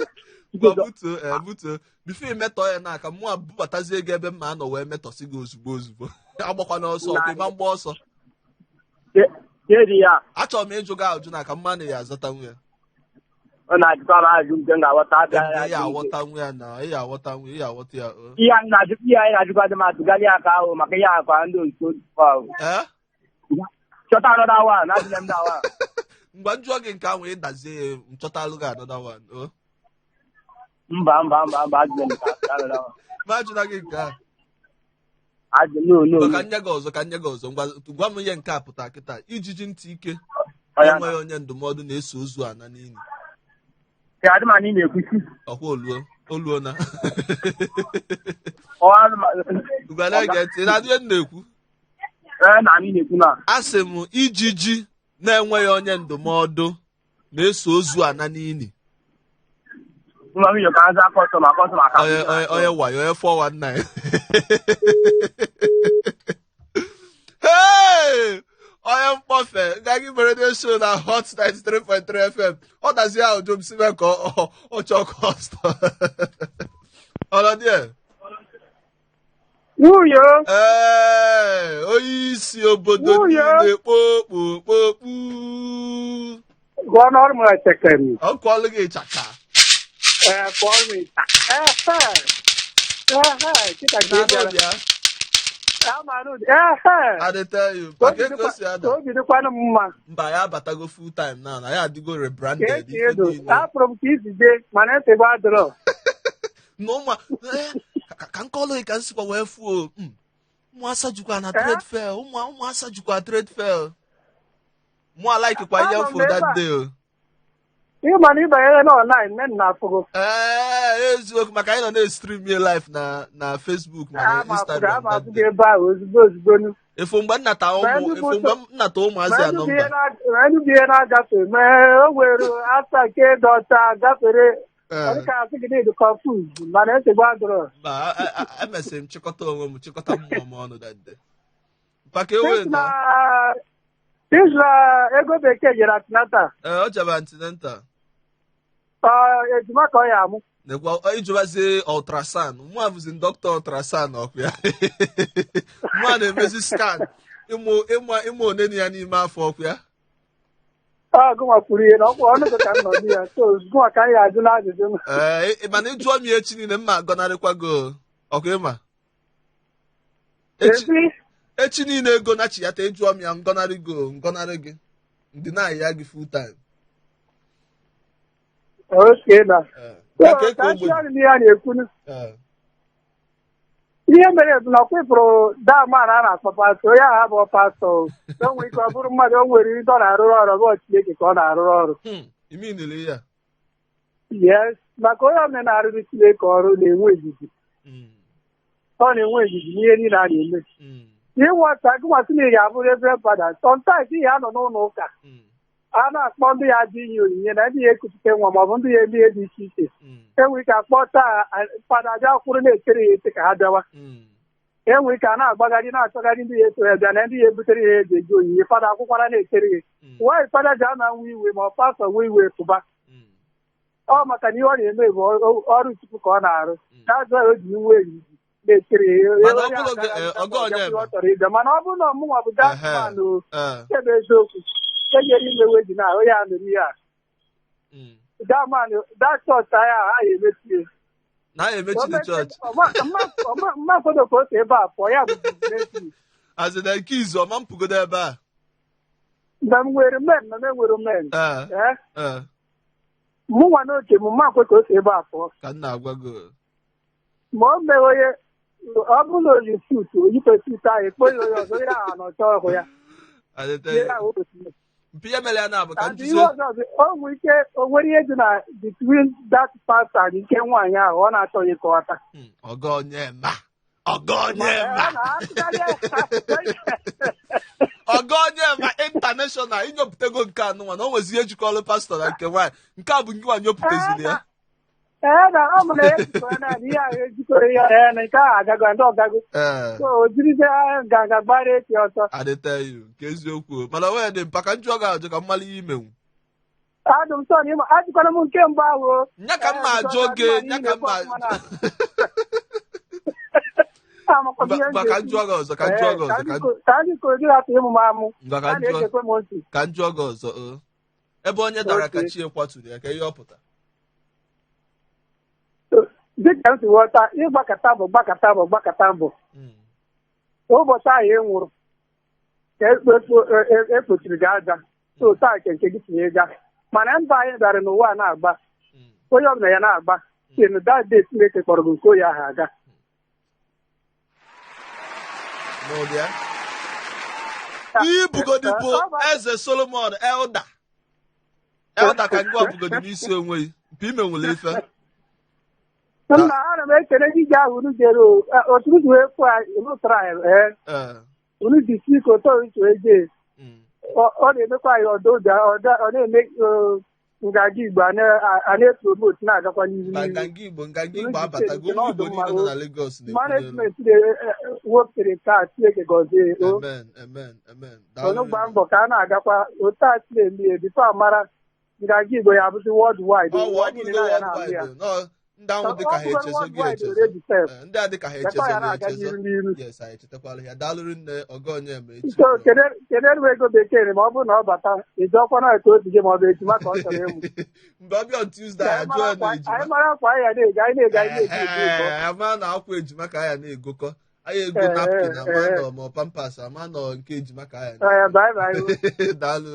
Ngwa butuo ee butuo before imetọ ya na aka mụa bubatazie gị ebe mma anọ wee metọsị gị ozugbo ozugbo, agbakwa n'ọsọ ọkwa ịma mgba ọsọ.
Kedi ya.
Achọrọ m ịjụ gị ajụ na ka mma na ya azata ya.
Ọ na-ajụkwa m ajụ nke m ga-aghọta abịa
Ebe
ya
ya aghọta nwa ya na ya aghọta nwa ya aghọta ya o.
Ihe anyị na-ajụ, ihe anyị na-ajụkwa dị m atụgali aka ahụ maka ihe akwa ndị otu ahụ.
Ee.
Chọta another one, ajụla m that one.
Ngwa njụọ gị nke ahụ ịdazie ya nchọtalụ gị another one o.
Mba mba mba mba, ajụla m nke another one.
Ma ajụna gị nke ahụ.
Ajụ no no.
Ngwa
No.
ka nye gị ọzọ, ka nye gị ọzọ. Ngwa gwa m ihe nke a pụta kịta: ijiji ntị ike
Ọya.
enweghị onye ndụmọdụ na-eso ozu ana n'ili.
Ka adị m anyị na-ekwusi.
Ọkwa oluo oluo na
Ọ adị m.
Ngwa na-ege ntị na ihe m na-ekwu.
Ee, na anyị na-ekwu na.
Asị m ijiji na-enweghị onye ndụmọdụ na-eso ozu ana n'ili.
Nwa m ka aza customer customer ka.
Onye onye onye wayo, onye 419. Hey! Onye mkpọfe ngagi mere radio show na Hot 93.3 FM. Ọ dazie ahụ jụ m si mee ka ọ chọọ kọstọ ọnọdụ ya.
Nwunye.
Ee, onye isi obodo
Nwunye.
niile kpokpokpokpu.
Gụọ n'ọrụ m echekere.
Ọ kụọlụ gị ịchaka.
Ee, kpọọ m ịta. Ehe. Ehe, kịta ka ị
Na
bịara.
bịa.
Ama n'ụdị. Ehe.
I dey tell you
Ka
maka
obi
ego si ada.
ka obi dịkwanụ m mma.
Mba, ya abatago full time now na ya adịgo
Ka
rebranded
esi
ife
edo.
niile.
Afụrụ m ka isi dee mana nsogbu adịrọ.
Na ụmụ ka nkọlụ gị ka m sikwa wee fuo ụmụasa jukwa na trade fair, ụmụasa jukwa trade fair, mụ alaikikwa ihe
Anọ m
mfo
ebe
that
a.
day o.
Ịma na ịbanyere na online nne na afụgo.
Ee, eziokwu, maka anyị nọ na-estream ye live na Facebook ma na
Ama afụgo
Instagram
ama
that
afụgo
day.
Ebe ahụ ozugbo ozugbo nu.
Efu mgbe nnata
Ma
ụmụ
ndị
efu
bụ
mgbe m nnata ụmụazị
ma
a
ndị bụ
nọmba
ihe ma ndị bụ ihe na-agafe ma o nwere asa nke dị ọcha gafere. Ọ dịka asị gị dị confused mana nsogbu adịrọ.
Mba, emesịrị m chịkọta onwe m, chịkọta mmụọ m ọnụ that day maka ewe
Since
na
na since na ego bekee jere antenatal.
Ee, ọ jebe antenatal.
Ọ ejima ka ọ ya amụ.
Nekwa ịjụbazie ultrasound, mụ abụzi dọkịta ultrasound ọkụ ya, mụ a na-emezi scan ịmụ ịmụ ịmụ onene ya n'ime afọ ọkụ ya.
Ọ gụnwa kwuru ihe na ọkwa ọnụ gị ka m nọ ya, so gụnwa ka anyị ajụ n'ajụjụ m.
Ee, mana ịjụọ m ya echi niile mma agọnarịkwa gị o. Ọkụ ịma echi
Ezi
echi niile ego na chi ya ta ịjụọ m ya ngọnarị gị o, ngọnarị gị ndị na-aya gị full time.
Oke na
Ee.
so
Ka ka
ka
ogbenye.
achị ọnụ n'ihe a na-ekwunu.
Ee.
Ihe mere bụ na ọkwa ịpụrụ dama na a na-akpọ pastọ, onye ahụ abụọ pastọ o. O nwere ike ọ bụrụ mmadụ o nwere ndị ọ na-arụrụ ọrụ, ọ bụ Chineke ka ọ na-arụrụ ọrụ.
Imi nile ya.
Yes, maka onye ọbụla na-arụrụ Chineke ọrụ na-enwe ndidi. Ọ na-enwe ndidi n'ihe niile a na-eme. Ịghọta gịnwasị na ị ga-abụ reverend fada, sometimes ị ga-anọ n'ụlọ ụka a na-akpọ ndị ya dị inye onyinye na ndị ya ekupụta nwa maọbụ ndị ya eme ihe dị iche iche. Enwe ike akpọ taa fada bịa kwụrụ na-echere ya eche ka ha bịawa. Enwe ike a na-agbagharị na-achọgharị ndị ya eso ya bịa na ndị ya ebutere ya eji eji onyinye, fada akwụkwara na-echere ya. Nwaanyị fada ji ama nwe iwe ma ọ pastọ nwe iwe pụba. Ọ maka na ihe ọ na-eme bụ ọrụ Chukwu ka ọ na-arụ. That's why o ji nwe ndidi na-echere ya.
Mana ọ
Onye
bụrụ
agara
ọgọ
ọbịa
onye
ọ chọrọ ịbịa, mana ọ bụrụ na ọmụnwa bụ
Ehe.
that man o nke bụ eziokwu enyere imewe ji na onye a mere ihe a, that man, that church ahụ a ya emechie.
Na ya emechi the church.
Mmafodo ka o si ebe a pụọ ya bụ business.
Azị na nke izu ọma mpụgodo ebe a.
Mgbe m nwere men na m enwere men, ee, mụnwa n'oche m mma kwe ka o si ebe a pụọ.
Ka m na-agwa gị.
Ma o mere onye ọ bụrụ na o yi suit, o yipe suit ahụ, ekpo ya onye ọzọ, onye ahụ anọcha ọhụ ya.
Adịte
Ihe ahụ o kwesịrị.
Mpi ihe mere ya na-abụ ka
And ihe
njuzo.
ọzọ bụ, o nwere ike o nwere ihe dị na between that pastor and nke nwaanyị ahụ ọ na-achọghị ka ọ taa.
Ọgọ onye ma, ọgọ onye ma, ọgọ onye ma international inyopụtago nke anụnwa na o nwezi ihe jikọrọ pastọ na nke nwaanyị nke a bụ nke nwaanyị nyopụtaziri ya.
Ee, na ọ mụ na ya ejikọrọ na ihe ahụ ejikọrọ ya, ee, na nke ahụ agago ndị ọgago. So o jirizie nganga gbara eti ọsọ.
Adịte you nke eziokwu o. Mana wee dị mpa ka njụọ gị ajụ ka m mara ihe imenwu.
Adụ m sọ na ịma ajụkwara m nke mbụ ahụ o.
Nya ka m ma ajụ gị, nya ka m ma
Amakwa m ihe m
Mba, ka
ga-ekwu.
njụọ gị ọzọ, ka njụọ gị ọzọ,
Ee, ka ndị kogi hapụ ịmụ m amụ.
Ngwa ka
A
njụọ
na-echekwa m ntị.
Ka njụọ gị ọzọ o. Ebe onye dara ka
Okay.
chi kwaturu ya, ka ihe ọ pụta.
Dịka m si ghọta, ịgbakọta mbọ gbakọta mbọ gbakọta mbọ, ụbọchị ahụ ị nwụrụ ka ekpochiri gị aja, so taa nke nke gị tinye ga, mana mba anyị bịara n'ụwa a na-agba, onye ọbụla ya na-agba sinu that day Chineke kpọrọ gị nke oyi ahụ aga.
N'ụdị ya ibugodi bụ eze Solomon elder elder ka ngwa bugodi n'isi onwe ya mpe ime nwere ife.
Nna, ana m ekele gị ji ahụ unu jere o. Otu unu si wee pụọ lụtara anyị, ee, unu ji si ike otu unu si wee jee. Ọ na-emekwa anyị ọdọ obi, ọ na-eme nganga Igbo a na-epromote na-agakwa n'ihu
Mba,
n'ihu.
nganga Igbo, nganga Igbo abatago. Ụmụ Igbo niile nọ na Lagos na-ekwu n'elu.
Management wepụtara nke a, Chineke gọzie o.
Amen, amen, amen.
Unu gbaa mbọ ka a na-agakwa otu a si na-eme ya bifo amara nganga Igbo ya abụzi world wide.
Ọ
Ụwa niile
bụrụgo
na-aya na-ahụ ya.
worldwide nọ, ndị ahụ dịka ha
Ọ bụrụ
echezo gị
worldwide
echezo.
already sef.
Ndị a dịka ha
Lekwa
echezo
ya
gị
na-aga
echezo.
n'iru n'iru.
Yes, anyị echetakwala ya. Daalụrụ nne, ọgọ onye ma echi.
So kedu ego bekee ma ọ bụrụ na ọ bata ịjụọkwa na ka otu gị ma ọ bụ ejima ka ọ chọrọ ịmụ.
Mgbe ọ bịa on Tuesday,
Ka anyị
ajụọ
mara
ya na
akwa
ejima.
anyị mara akwa anyị ya na-ego, anyị na-ego, anyị na-ego ego ego.
Ee, ama na akwa ejima ka anya na-egokọ anyị ego napkin ama nọ ma ọ Pampers ama nọ nke ejima ka anya.
Ee, bye bye.
Daalụ.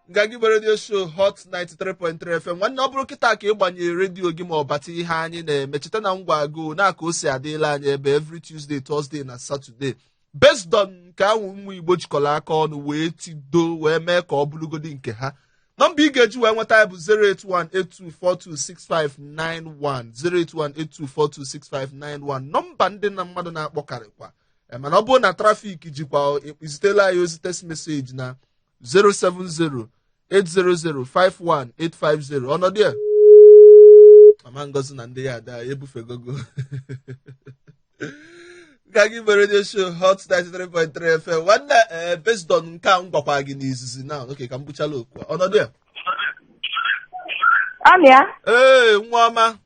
Nganga Igbo Radio Show, Hot 93.3 FM. Nwanne, ọ bụrụ kịta ka ị gbanyere redio gị ma ọ bata ihe anyị na-eme, cheta na ngwa go na ka o si adịla anyị ebe every Tuesday, Thursday na Saturday, based on nke ahụ ụmụ Igbo jikọrọ aka ọnụ wee tido wee mee ka ọ bụrụgodi nke ha. Nọmba ị ga-eji wee nweta ya bụ 08182426591, 08182426591, nọmba ndị na mmadụ na-akpọkarịkwa. Mana ọ bụrụ na traffic jikwa, izitela anyị ozi text message na 070-800-51850. Ọnọdụ ya Mama Ngozi na ndị ya ada ebufegogo. Nganga Igbo Radio Show, Hot 93.3 FM. Nwanne, ee, based on nke a m gwakwa gị n'izizi na oke ka m buchala okwu a. Ọnọdụ ya.
Amia.
Ee, nwa ọma,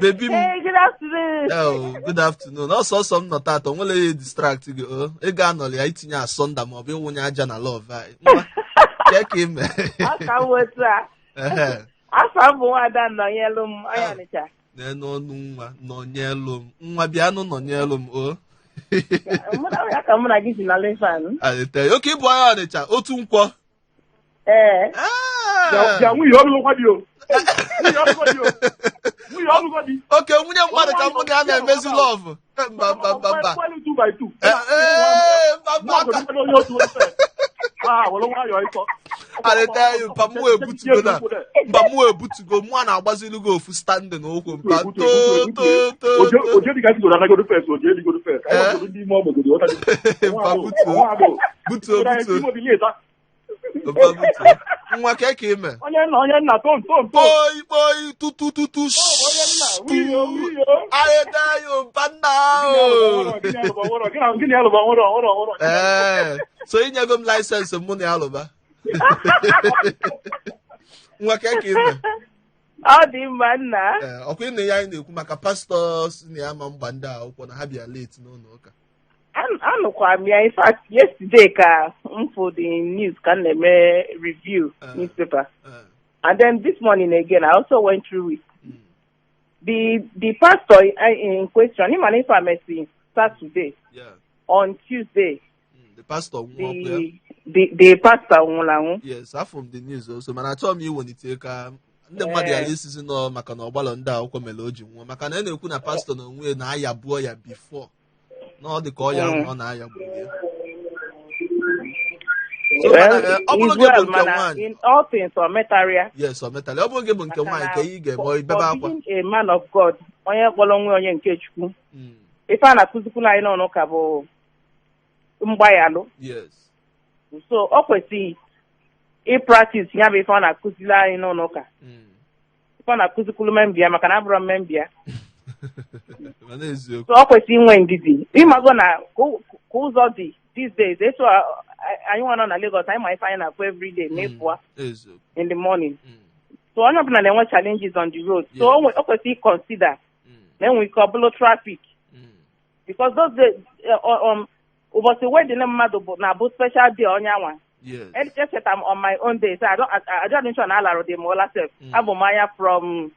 baby m.
Hey, good afternoon.
Oh, good afternoon. Ọsọ ọsọ m nọ tata, o nwere ihe distract gị o. Ego anọrọ ya itinye asọnda maọbụ ịwụnye aja na love anyị. Nwa, kee ka ime?
Aka m otu a. Afọ m bụ nwada nọnyelụ m, onye Ọnịcha.
N'enu ọnụ nwa nọnyelụ m. Nwa, bịanụ nọnyelụ m o.
Mụ na ya ka mụ na gị si na Lefan.
Alite. Oke ịbụ onye Ọnịcha, otu nkwọ.
Ee.
Ah!
Bịa, nwunye ọlụgọ dị o. Nwunye ọlụgọ dị o. Nwunye ọlụgọ dị.
Oke nwunye mmadụ ka mụ ga na-emezi love. Mba, mba, mba, mba.
Kwelu 2 by 2.
Ee, mba. Mpa
Mụ
aka
onye otu ofe. Ah, were nwayọọ ịtọ.
I tell you, mpa mụ ebutugo na mpa mụ ebutugo mụ a na-agbazili gị ofu standing ụkwụ mpa
Ebutu,
too
ebutu,
too too
Oje
too
oje dịka sigoro anagodo fes, oje eligodo fes.
Eh?
Anyị nwagodo ndị ime ọgbọgodo, ghọtago?
Mpa butuo
Nwa agbọghọ.
butuo
Anyị
butuo
ime obi na-eta.
mpa butuo nwa ka ka ime
Onye nna, onye nna, tom, tom, tom.
kpoi kpoi tutu tutu
Onye nna, wiyo, wiyo.
I tell you, mpa nna ahụ
Gịnị alụba nwụrọ, gịnị alụba nwụrọ, nwụrọ, nwụrọ.
ee so inyego m license mụ na ya alụba nwa ka ka ime
Ọ dị mma nna.
Ee, ọkwa ịnụ ya anyị na-ekwu maka pastọ si na ya ma mgba ndị a akwụkwọ na ha bịa late n'ụlọ ụka
Anụkwa m ya in fact yesterday ka m fụ the news ka m na-eme review newspaper. And then this morning again I also went through it. The pastor in question, him and ife mesi Saturday on Tuesday.
The pastor nwụọ ọkụ ya
The pastor nwụrụ anwụ.
Yes, afọ m the news also mana achọghị m iwelite ka ndị mmadụ ghara isizi nọ maka na ọgbalọ ndị akwụkwọ mere o ji nwụọ maka na a na-ekwu na pastọ na onwe ya na-ayabuo ya before na ọ dị ka ọya ahụ ọ na-aya gburu ya. So,
Well,
mana, ọ bụrụ
is
gị bụ
well,
nke
mana
nwaanyị
in all things ọ metarịa.
Yes, ọ metalị ọ bụrụ gị bụ nke
Maka
nwaanyị
na
ka ị ga-eme
for
ibebe
for
akwa
being a man of God, onye kpọrọ onwe onye nke Chukwu, ife a na-akụzikwuru anyị n'ụlọ ụka bụ mgbaghalụ. So ọ kwesịrị ịpractice ya bụ ife ọ na-akụziri anyị n'ụlọ ụka, ife ọ na-akụzikwuru member ya maka na abụrọ m member ya.
Mana eziokwu
So ọ kwesịrị inwe ndidi ịmago na ka ụzọ dị these days etu anyị nwa nọ na Lagos anyị ma ife anyị na-afụ everyday ma ị pụọ
eziokwu
in the morning. So onye ọbụla na-enwe challenges on the road, so o kwesịrị ịconsider na enwe ike ọ bụrụ traffic because those days ụbọchị wedding mmadụ bụ na-abụ special day onye anwa. Echeta m on my own day, so I don't I don't sure na alarụ dị m ụla sef. Abụ m anya from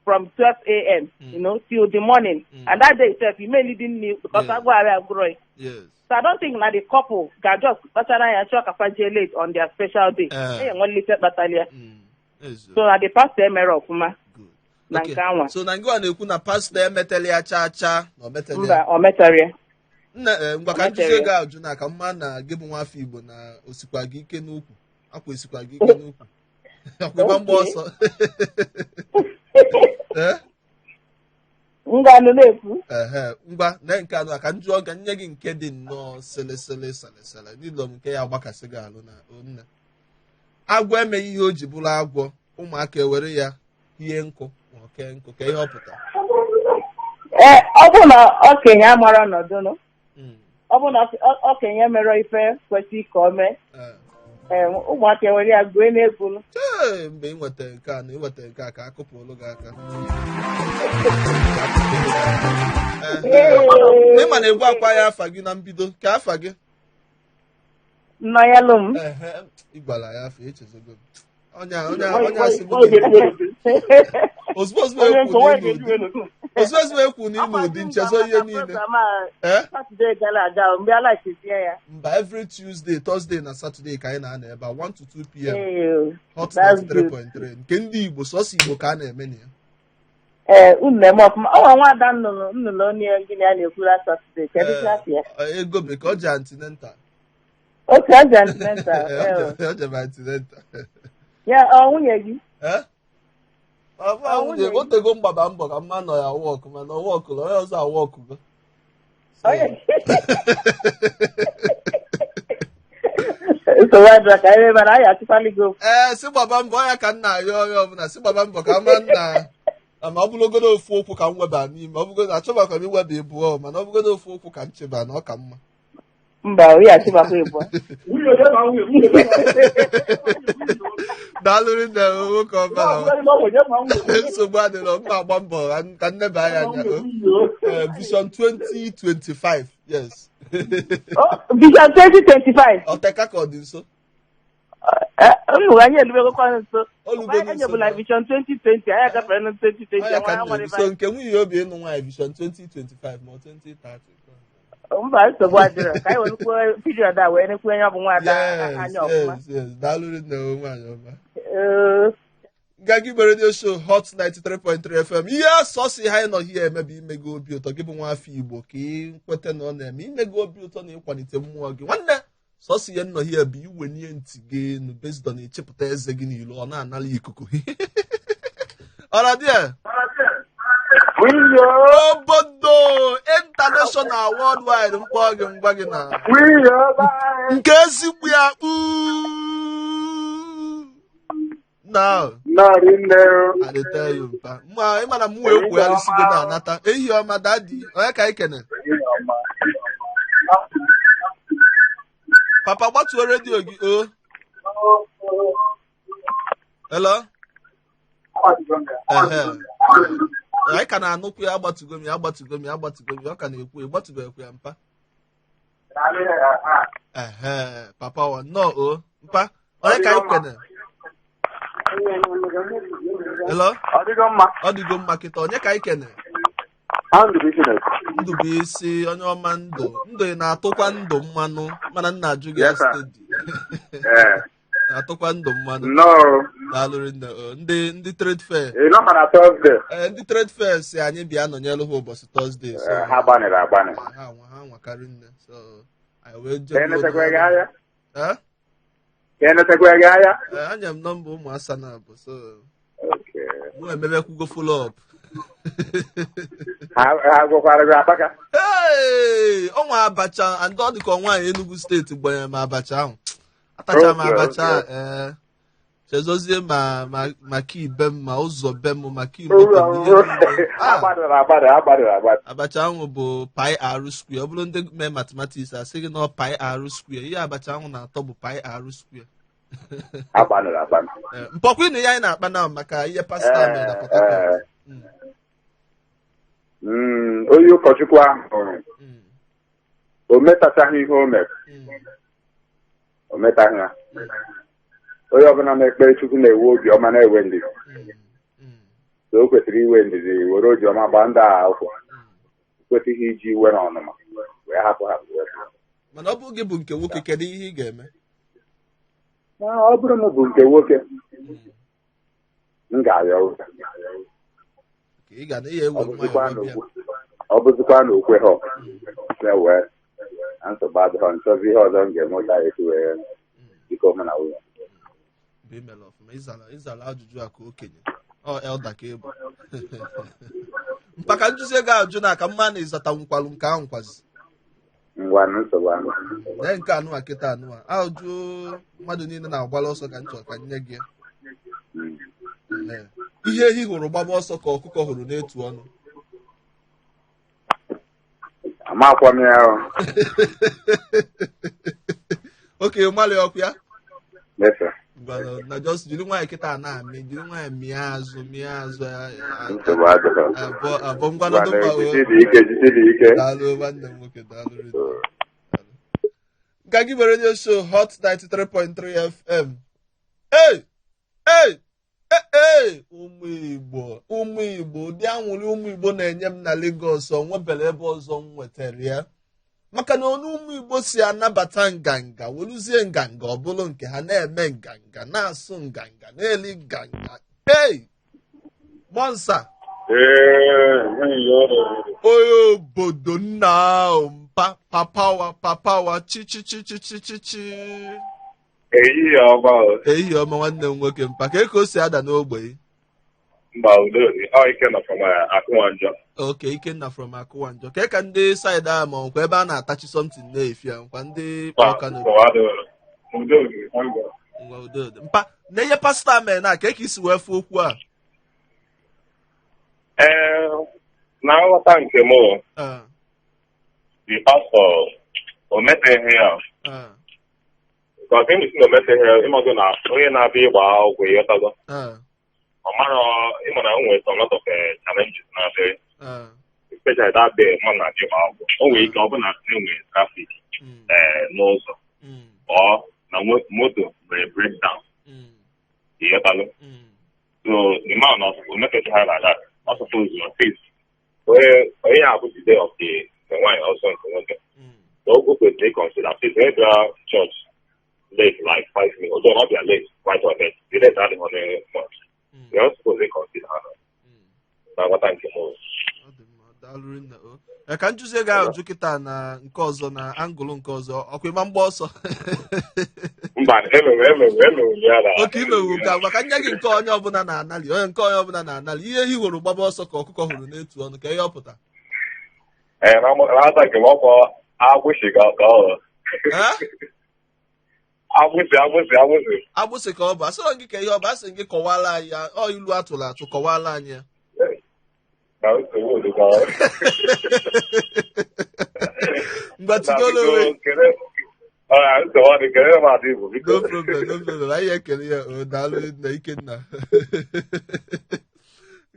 12 a.m. Till the morning, and that day itself you may need nri because agụụ arịa agụrọ ya. So I don't think na the couple ga just kpachara anya chọọ ka fa jee late on their special day. E enwelite kpatara ya. So na the pastor emere ọfụma na nke anwa.
So na ngịwa na-ekwu na pastọ emetela ya chaa chaa na o metela
Mba,
ya.
o metara ya.
Nna ngwa ka
O metara
njụzie
ya.
gị ajụ na ka mma na gị bụ nwafọ Igbo na osikwa gị ike n'ukwu akwa esikwa gị ike n'ukwu akwa ịgba mgba ọsọ. Eh?
Ngwanụ na-ekwu.
Ehe, ngwa na nke anụ a ka m jụọ ka nye gị nke dị nnọọ sịlịsịlị sịlịsịlị n'ịlọ m nke ya agbakasị gị alụ na nne agwọ emeghị ihe o ji bụrụ agwọ ụmụaka ewere ya hie nkụ ma ọ kee nkụ ka ihe ọ pụtara.
Ee, ọ bụ na okenye amara ọnọdụnụ, ọ bụ na okenye mere ife kwesịrị ka o mee, ee, ụmụaka ewere ya gụọ n'egwu.
Chee, mgbe ị nwetara nke a na ị nwetara nke a ka a kụpụrụ gị aka. Ị ma na egwu akwa ya afa gị na mbido ka afa gị
Nnọnyelụ m.
Ehe, ị gwara ya afa echezogo m. Onye onye onye asị m gị ozugbo ozugbo ekwu na ịnụ ụdị ozugbo ozugbo ekwu na ịnụ ụdị nchezo ihe niile. Eh?
Saturday gara aga mgbe ala chezie ya.
Mba, every Tuesday, Thursday na Saturday ka anyị na-anọ ebe a 1 to 2 p.m.
Ee,
Hot
that's good.
93.3 nke ndị Igbo sọsọ Igbo ka a na-eme na ya.
Ee, unu na-eme ọfụma. Ọ nwa nwada nnụnụ nnụnụ onye gị na ya na-ekwu last Saturday. Kedu class ya?
Ego bekee ọ ji antenatal.
Otu ọ ji antenatal.
Ọ jebe antenatal.
Ya ọ nwunye gị?
Eh? Ọ bụ
Ọ
nwunye
nwunye gị?
o tego mgbaba mbọ ka mma nọ ya wọkụ mana ọ wọkụrụ onye ọzọ awọkụgo.
Nsogbu adịrọ ka ebe mana anyị achịkwala gị okwu.
Ee, si gbaba mbọ ya ka m na-arịọ onye ọbụla si gbaba mbọ ka mma nna ma ọ bụrụgodo ofu okwu ka m weba n'ime ọ bụgodo achọbakwa m iweba ịbụọ mana ọ bụgodo ofu okwu ka m cheba na ọ ka mma.
Mba, onye achịbakwa ịbụọ.
Daalụ rinne nwoke ọma nsogbu adịrọ mma agba mbọ ka nneba anya anya Vision 2025 yes.
Vision 2025.
Ọ teka ka ọ dị nso.
Nnụ anyị elubegokwa nso.
Olugo nso.
Enyebụla Vision 2020 anyị agafere na 2020.
Ọ ya ka m na-ekwu. So nke nwunye obi ịnụ nwaanyị Vision 2025 ma ọ 2030.
Mba, nsogbu adịrọ ka anyị werekwuo period a wee nekwuo onye ọ bụ nwaada anya ọfụma.
Yes, yes. Daalụ rinne nwaanyị ọma. Nganga Igbo Radio Show, Hot 93.3 FM. Ihe sọsọ ihe anyị nọ here eme bụ ime gị obi ụtọ, gị bụ nwa afọ Igbo, ka ị kweta na ọ na-eme ime gị obi ụtọ na ịkwalite mmụọ gị. Nwanne, sọsọ ihe nọ here bụ iwenye ntị gị enu based on ịchịpụta eze gị n'ilu, ọ na-anala ikuku ọra dị obodo international worldwide. Mkpọ gị, ngwa gị na nke ezigbo ya kpuu na I dey tell you, mpa mma, ịma na m wee kwugharịsigo na-anata. Ehi ọma, daddy. Onye ka anyị kene? Papa, gbatuo redio gị o. Hello. Ehe, anyị ka na-anụkwu ya. Agbatugo m ya, agbatugo m ya, agbatugo m ya. Ọ ka na-ekwu, ịgbatugo ya, mpa. Ehe, papa wa, nnọọ o, mpa. Onye ka anyị kene? Hello.
Ọ mma.
Ọ dịgo mma kịta. Onye ka anyị kene? Ndụ bụ isi, onye ọma. Ndụ, ndụ, ị na-atụkwa ndụ mmanụ? Mana nna ajụ gị steady, na-atụkwa ndụ mmanụ? Daalụrị nne. Ndị trade fair. Ee, ndị trade fair si anyị bịa nọnyere ha ụbọchị Thursday.
Ha gbanịrị agbanị.
Ha nwa, ha nwakarị nne, so anyị wee jee.
Ee, ahịa?
Ee, anya m nọmba ụmụ asana bụ so mụ emebekwugo follow up.
Ha gwọkwara gị akpaka?
Ee, ọnwa abacha and ọ dịka nwaanyị Enugu Steeti gbanyere m abacha ahụ. Atacha m abacha. Ee, chezozie ma maka ibe m, ma ụzọ be m, maka moto m, ihe niile. Abacha ahụ bụ pi r square. Ọ bụrụ ndị mee mathematics, asị gị na pi r square. Ihe abacha ahụ na-atọ bụ pi r square. Mpọkwa na ihe anyị na-akpa na maka ihe pastọ mere na Port Harcourt.
Onye ụkọchukwu ahụ o metachaghị ihe o mere. O metaghị ya. Onye ọbụla na-ekpere Chukwu na-ewe obiọma, na-ewe ndidi. So o kwesịrị iwe ndidi, were obiọma gbaa ndị a akwụkwọ. Kwesịghị iji iwe na ọnụma wee hapụ ha wee pụọ.
Mana ọ bụ gị bụ nke nwoke, kedu ihe ị ga-eme?
Ọ bụrụ na bụ nke nwoke, m ga-ayọ ụka.
Ka ị ga na ihe ewe nwayọọ bịa.
Ọ bụzikwa na okwe ha wee na nsogbu adịghọ, nchọzi ihe ọzọ m ga-eme ụta esi wee biko mụ na nwunye.
Bụ imere ọfụma. Ịzara ajụjụ a ka okenye, ọ elder ka ịbụ, mpaka njụzi ego ajụ na aka mma na ịzata nkwalụ nke ahụ nkwazi.
Ngwa, nsogbu ahụ.
Lee nke anụwa kịta, anụwa ajụ mmadụ niile na-agbala ọsọ ka m chọrọ ka nye gị ya. Ee. Ihe ehi hụrụ gbaba ọsọ ka ọkụkọ hụrụ n'etu ọnụ.
Amakwa m ya ahụ.
Oke mmalị ọkụ ya.
Yes, sir.
Ngwanụ, na just jiri nwaanyị kịta na-amị, jiri nwaanyị mịa azụ, mịa azụ
Nsogbu adịghọ.
Abụọ abụọ. Ngwanụ, dụmba o.
Jisi dị ike, jisi dị ike.
Daalụ, nwanne m nwoke, daalụ rinne. Nganga Igbo Radio Show, Hot 93.3 FM. Hey! Hey! Hey! Hey! Ụmụ Igbo, ụmụ Igbo, ụdị anwụrị ụmụ Igbo na-enye m na Lagos, ọ nwebere ebe ọzọ m nwetara ya, maka na ọnụ ụmụ Igbo si anabata nganga, weluzie nganga ọ bụrụ nke ha, na-eme nganga, na-asụ nganga, na-eli nganga. Hey! Monsa onye obodo, nna ahụ, mpa, papawa, papawa, chi chi chi chi chi chi chi.
Ehihie ọma o.
Ehihie ọma, nwanne m nwoke. Mpa, ka o si ada n'ogbe?
Mba, udo dị. Ọ Ikenna from Akụnwanjọ.
Oke, Ikenna from Akụwanjọ. Ka ka ndị side ahụ, ma nkwa ebe a na-atachi something na-efi ya, nkwa ndị ọka n'obodo?
Nsogbu adịghị. Udo dị, thank God.
Ngwa, udo dị. Mpa, na ihe pastọ mere na ka isi wee fụ okwu a?
Ee, na nghọta nke m o, the pastor o meteghị ya. Because enyi si na o meteghị ya, ịmago na onye na-abịa ịgba akwụkwọ, ịghọtago. Ọ mara ịma na o nwere some lot of challenges na-adịrị. Especially that day mmadụ na-abịa ịgba akwụkwọ. O nwere ike ọ bụ na enwere traffic n'ụzọ. Ọ na moto nwere breakdown. Ịghọtago. So the man also o meteghị ha like that. Ọ suppose at least onye onye a bụ the day of the nwaanyị ọsọ nke nwoke. So o kwesịrị ịconsider at least onye bịara church late like 5 minutes, although not bịa late quite a bit. The late adịghị on much.
Ọ dị mma, daalụ rinne o. Ee, ka njụzie gị ajụ kịta na nke ọzọ, na angle nke ọzọ, ọkwa ịma mgba ọsọ?
Mba, emewe emewe emewe ya na.
Oke imewu nke a, maka nye gị nke onye ọbụla na-anali, onye nke onye ọbụla na-anali ihe ehi hụrụ gbaba ọsọ ka ọkụkọ hụrụ n'etu ọnụ, ka ihe ọ pụta.
Ee, na ata nke m ọkwa agbụsị ka ọ
Ee?
Agbụsị, agbụsị, agbụsị.
Agbụsị ka ọ bụ. Asịrọ gị ka ihe ọ bụ, asị gị kọwala anyị ya. Ọ ilu atụrụ atụ, kọwala anyị ya.
Na nsogbu dịkwa.
Mgbe tụgolo onwe.
Nsogbu dị, kelere m Ada Igbo, biko.
No problem, no problem. Anyị ekele ya. O, daalụ na Ikenna.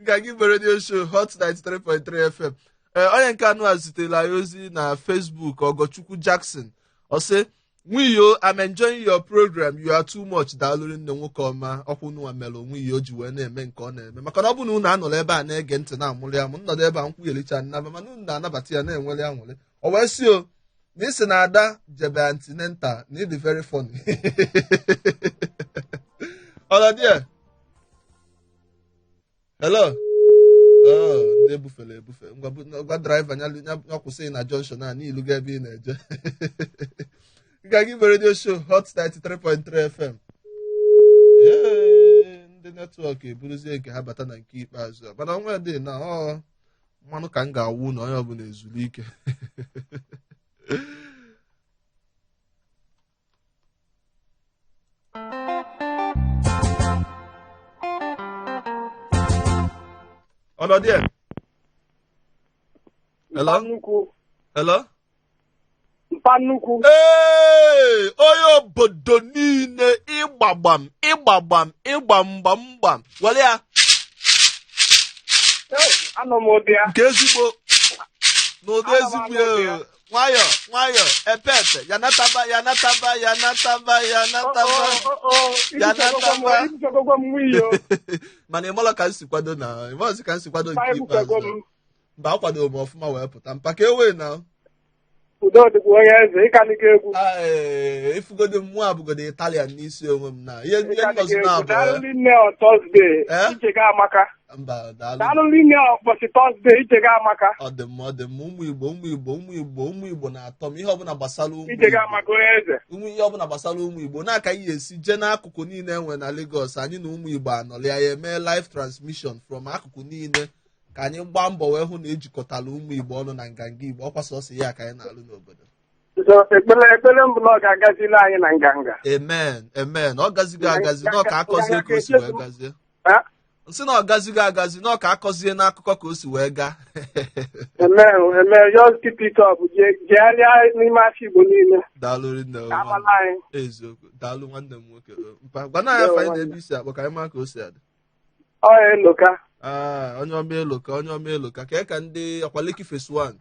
Nga gị bụ radio show Hot 93.3 FM. Ee, onye nke anụ a zitere anyị ozi na Facebook, Ọgọchukwu Jackson. Ọ sị, "Nwiyo, I'm enjoying your program. You are too much." Daalụ nne, nwoke ọma. Ọkwụ nwa mere onwe ya o ji wee na-eme nke ọ na-eme, maka na ọ bụ na unu anọrọ ebe a na-ege ntị na-amụrị amụ nnọdụ ebe a nkwughelicha nnaba, mana unu na-anabata ya na-enwere anwụrị. O wee sị o na isi na ada jebe antenatal na ịdị very funny. Ọnọdụ ya. Hello. Oh, ndị ebufere ebufe. Ngwa ngwa, driver ya kwụsị na junction a n'ilu ga ebe ị na-eje. Nga gị bụ radio show Hot 93.3 FM. Ee, ndị network eburuzie nke ha bata na nke ikpeazụ a. Mana ọnwa dị na ọ mmanụ ka m ga-awụ na onye ọbụla ezuru ike. Ọnọdụ ya. Hello?
Nnukwu.
Hello?
Mpa nnukwu.
Ee, onye obodo niile, ịgbagbam ịgbagbam ịgbamgbam gbam were ya.
Anọ m ụdị ya.
Nke ezigbo n'ụdị
Ana m
ezigbo
anụ ụdị ya.
Nwayọ nwayọ, epe epe ya nataba, ya nataba, ya nataba, ya nataba. Ya nataba.
Ibusogokwa m nwunye o.
Mana ịmalọ ka m si kwado na ịmalọzi ka m si kwado nke
Ibusogokwa
ikpeazụ.
m.
Mba, akwadoro m ọfụma wee pụta mpa ka e wee na.
Udo dịkwa, onye eze, ịkalịga egwu.
Ee, ifugodo mmụọ abụgodo Italian n'isi onwe m na ihe ihe
Ịkalịga
nnọzi
egwu.
na-abụ.
Daalụ nne, ọ Thursday.
Eh?
Ije ga amaka.
Mba, daalụ.
Daalụ nne, ụbọchị Thursday, ije ga amaka.
Ọ dị mma, ọ dị mma. Ụmụ Igbo, ụmụ Igbo, ụmụ Igbo, ụmụ Igbo na-atọ m. Ihe ọbụla gbasara ụmụ
Ije ga
Igbo,
amaka, onye eze.
ụmụ, ihe ọbụla gbasara ụmụ Igbo na-aka ihe esi jee n'akụkụ niile enwe na Lagos, anyị na ụmụ Igbo anọrọ ya eme live transmission from akụkụ niile, ka anyị gbaa mbọ wee hụ na ejikọtara ụmụ Igbo ọnụ na nganga Igbo. Ọkwa sọsọ ya ka anyị na-alụ n'obodo.
So ekpere ekpere mbụ na ọ ga-agazili anyị na nganga.
Amen, amen. Ọ gazigo agazi na ọ ka akọzie ka o si wee gazie.
Ha?
Nsị na ọ gazigo agazi na ọ ka akọzie n'akụkọ ka o si wee gaa.
Amen, amen. Just keep it up. Jegharịa n'ime afọ Igbo niile.
Daalụ rinne.
Ka amala anyị.
Eziokwu, daalụ nwanne m nwoke. Mpa, gwana anyị afa anyị na ebe isi akpọ ka anyị maa ka o si adị.
Ọ Eloka.
Ah, onye ọma Eloka, onye ọma Eloka. Ka ndị ọkwa Lekki Phase 1?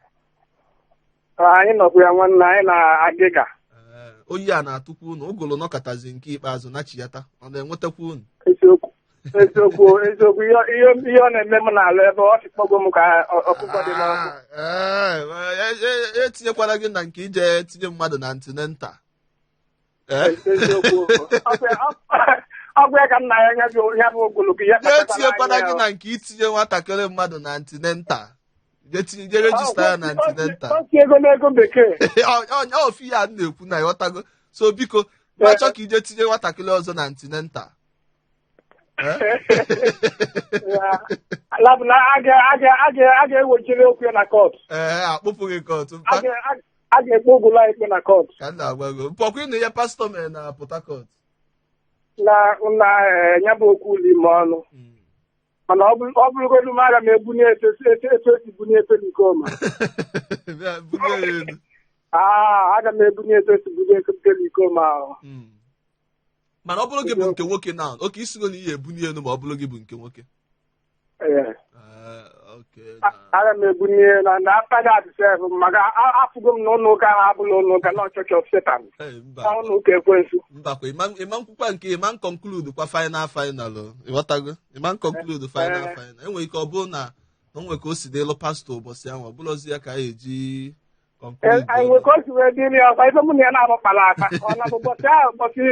Anyị nọkwa ya, nwanne anyị na Agịga.
Ee, oyi a na-atụkwa unu ụgụlụ nọkọtazi nke ikpeazụ nachiyata, ọ na-enwetakwa unu?
Eziokwu, eziokwu, eziokwu. Ihe ọ na-eme m n'ala ebe ọ chịkpọgo m ka ọkụkọ dị n'ọkụ.
Ah, ee, etinyekwara gị na nke ije tinye mmadụ na antenatal. Ee?
Eziokwu, ọgwụ ya ka nna ya ya bụ ogologo ya kpatakwara
Etinyekwara
anya
gị
ya.
Na nke itinye nwatakịrị mmadụ na antenatal, je register ya na antenatal.
O si ego n'ego bekee.
Ofu ya m na-ekwu na ịghọtago. So biko, ma chọ ka ije tinye nwatakịrị ọzọ na antenatal.
Labụ na a ga-ewejere okwu ya na court.
Ee, akpụpụ gị court, mpa.
A ga-ekpe ogolo ikpe na court.
Ka m na-agwa gị, mpọkwa ịnụ ihe pastọ mere na Port Harcourt.
Na ya bụ okwu ụlọ ime ọnụ, mana ọ bụrụgodu m, aga m ebunye etu esi bunye Pelikoma.
Bịa, bunye ya elu.
Aa, aga m ebunye etu esi bunye Pelikoma ahụ.
Mana ọ bụrụ gị bụ nke nwoke na oke isigo na ihe ebunye elu, ma ọ bụrụ gị bụ nke nwoke.
Ee.
Ee, okay,
Aga m ebunye na after that sef, maka afụgo m na ụlọ ụka ahụ abụla ụlọ ụka, na Church of Satan.
Ee, mba.
Na ụlọ ụka ekwensu.
Mbakwa, ịma nkwukwa nke ịma conclude kwa final final o. Ịghọtago? Ịma conclude final final. Enwere ike ọ bụrụ na o nwere ka o si dịlụ pastọ ụbọchị ahụ, ọ bụrụzi ya ka anyị eji conclude.
Anyị nwere ka o si wee dịrị ya ọkwa ife mụ na ya na-abụ kpara akpa. Ọ na bụ ụbọchị ahụ,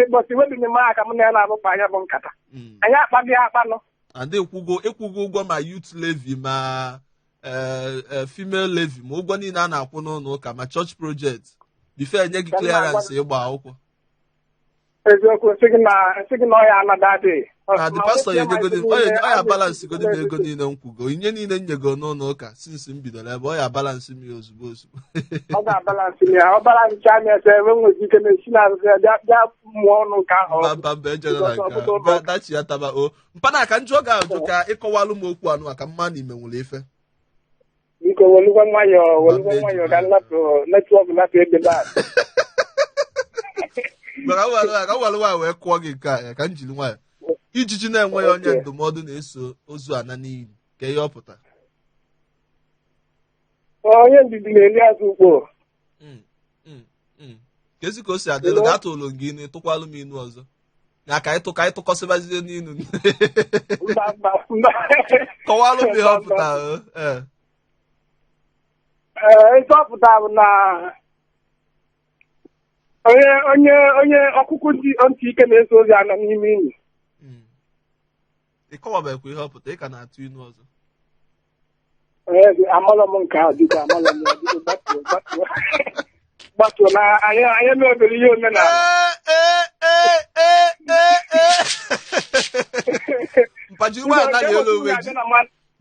ụbọchị wedding m aka mụ na ya na-abụ kpa anya bụ nkata. Anyị akpaghị akpanụ.
And ekwugo ụgwọ ma youth levy ma Female levy, ma ụgwọ niile a na-akwụ n'ụlọ ụka, ma church project, before enye gị clearance ịgba akwụkwọ.
Eziokwu, sị gị na ọ ya anada dị.
Na the pastor ya enyegodi, ọ ya balance godi m ego niile m kwugo, onyinye niile m nyego n'ụlọ ụka since m bidoro ebe, ọ ya balance m ya ozugbo ozugbo.
Ọ ga-abalansị m ya, ọ balansị anya ese ebe nwere ike na-esi na bịa mụọ ọnụ ka ahụ.
Mba mba, ejela na nke a dachi ya taba o mpana ka njụ ga ajụ ka ịkọwalụ m okwu anụ a ka mma na ime nwere ife.
Biko welukwa nwayọọ ka nlapụ netwọk lapụ ebe ba.
Ka m welụ nwayọ wee kụọ gị nke a ka m jiri nwayọ. Ijiji na-enweghị onye ndụmọdụ na-eso ozu ana n'iyi, ka ihe ọ pụtara.
Onye ndidi na-eri azụ ukpo.
Kezi ka o si adịlụ ga atụlụ gị inu, ịtụkwalụ m inu ọzọ. Na ka anyị tụkọsịbazie n'inu. Kọwalụ m ihe ọ pụtara.
Ihe ọ pụtara bụ na onye ọkụkụ ntị ike na-eso ozi ana n'ime inu.
Ị kọwabekwa ihe ọ pụtara, ị ka na-atụ inu ọzọ.
Amalọ m nke ahụ, biko amalọ m ya, biko gbatuo na anyị emebere ihe omenala.
Mpaji nwa anaghị elu onwe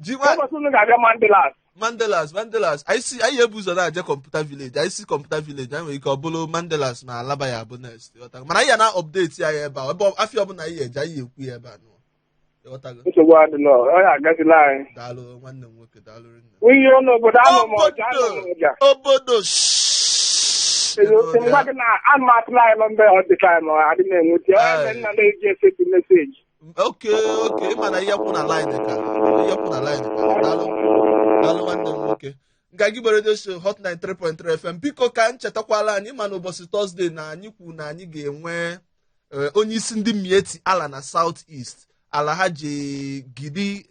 ji.
Ga-abịa Mandelas.
Mandelas. Anyị ebu ụzọ na-aje Kọmputa Village. Anyị si Kọmputa Village, anyị nwere ike ọ bụrụ Mandelas na Alaba ya abụ next. Mana anyị ya na update ya ebe a, ebe afịa ọbụla anyị eje, anyị ekwu ya ebe a.
Nsogbu adịlọ, ọ ya agazila anyị.
Daalụ nwanne m nwoke, daalụ rinne.
Nwunye ụlọ obodo anụ m ọja, anụ m ọja.
Obodo
ngwa gị na anụ m atụla anyị nọmba ọ dị ka anyị adị na-enweta. Ọ ebe nna na-eji eseti meseji.
Oke, ịma na ihe kwụ na line ka. Ihe kwụ na line ka. Daalụ. Daalụ nwanne m nwoke. Nganga Igbo Radio Show Hot 93.3 FM. Biko ka nchetakwala anyị ma n'ụbọchị Tọzdee na anyị kwu na anyị ga-enwe onye isi ndị Miyetti Ala na South East. Ala ha ji Gidi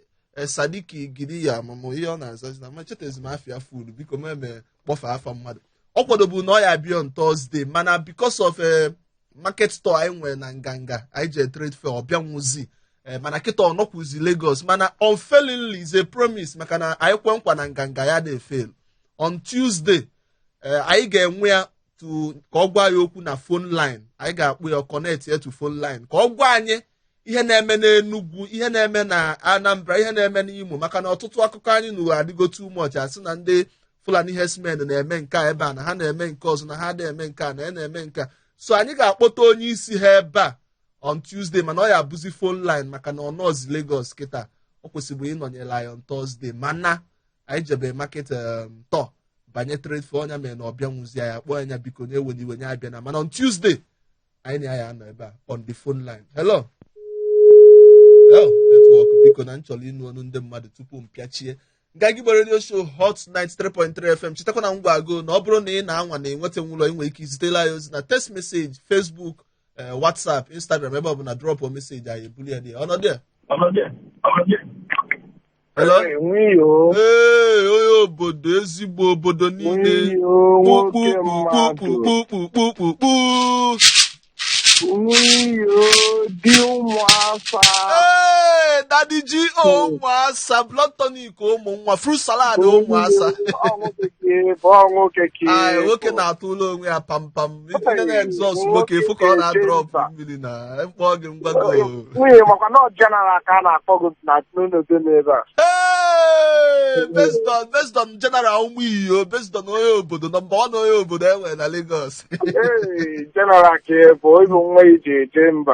Sadiki Gidi ya amamụ ihe ọ na-azazi na machetezi m afịa fulu, biko meme kpọfe afa mmadụ. Ọ kwadobu na ọ ya bịa on Thursday, mana because of market store anyị nwere na nganga anyị je trade fair, ọ bịanwuzi, mana kịta ọ nọkwuzi Lagos, mana unfailingly is a promise, maka na anyị kwe nkwa na nganga ya na-efail. On Tuesday anyị ga-enwe ya ka ọ gwa ya okwu na phone line, anyị ga-akpụ ya connect ya to phone line ka ọ gwa anyị ihe na-eme n'Enugwu, ihe na-eme na Anambra, ihe na-eme n'Imo, maka na ọtụtụ akụkọ anyị nụrụ adịgo too much, asị na ndị Fulani herdsmen na-eme nke a ebe a, na ha na-eme nke ọzọ, na ha na-eme nke a, na ya na-eme nke a. So anyị ga-akpọta onye isi ha ebe a on Tuesday, mana ọ ya abụzi phone line maka na ọ nọzi Lagos kịta. Ọ kwesịrị ịnọnyere anyị on Thursday, mana anyị jebe market tọ banye trade fair, ọnya mere na ọ bịanwuzi anyị, akpọ anya biko na-ewe n'iwe nye abịa na, mana on Tuesday anyị na ya anọ ebe a on the phone line. Hello. Oh, netwọk, biko na nchọrọ ịnụ ọnụ ndị mmadụ tupu m pịachie. Nganga Igbo Radio Show Hot 93.3 FM. Chetakwa na ngwa agụ na ọ bụrụ na ị na-anwa na enweta ụlọ, ị nwere ike izitela anyị ozi na text message, Facebook, WhatsApp, Instagram, ebe ọ bụ na drop message anyị ebuli ya dị. Ọnọdụ ya. Hello. Ee, onye obodo, ezigbo obodo niile. Kpukpukpukpukpukpukpukpu.
Nwunye di ụmụasa.
Ee, Daddy G ụmụasa, blood tonic ụmụ nwa, fruit salad ụmụasa. Ee, nwoke na-atụ ụlọ onwe ya pampam. Itinye na exhaust nwoke efu ka ọ na-adrọpụ mmiri na mkpọ gị mgbago.
Nwunye makwa na general ka a na-akpọ gị na n'ụlọ n'ebe a.
Ee, based on general ụmụ iyo, based on onye obodo, nọmba 1 onye obodo e nwere na Lagos.
Ee, general ka ị bụ ịbụ nwa iji eje mba.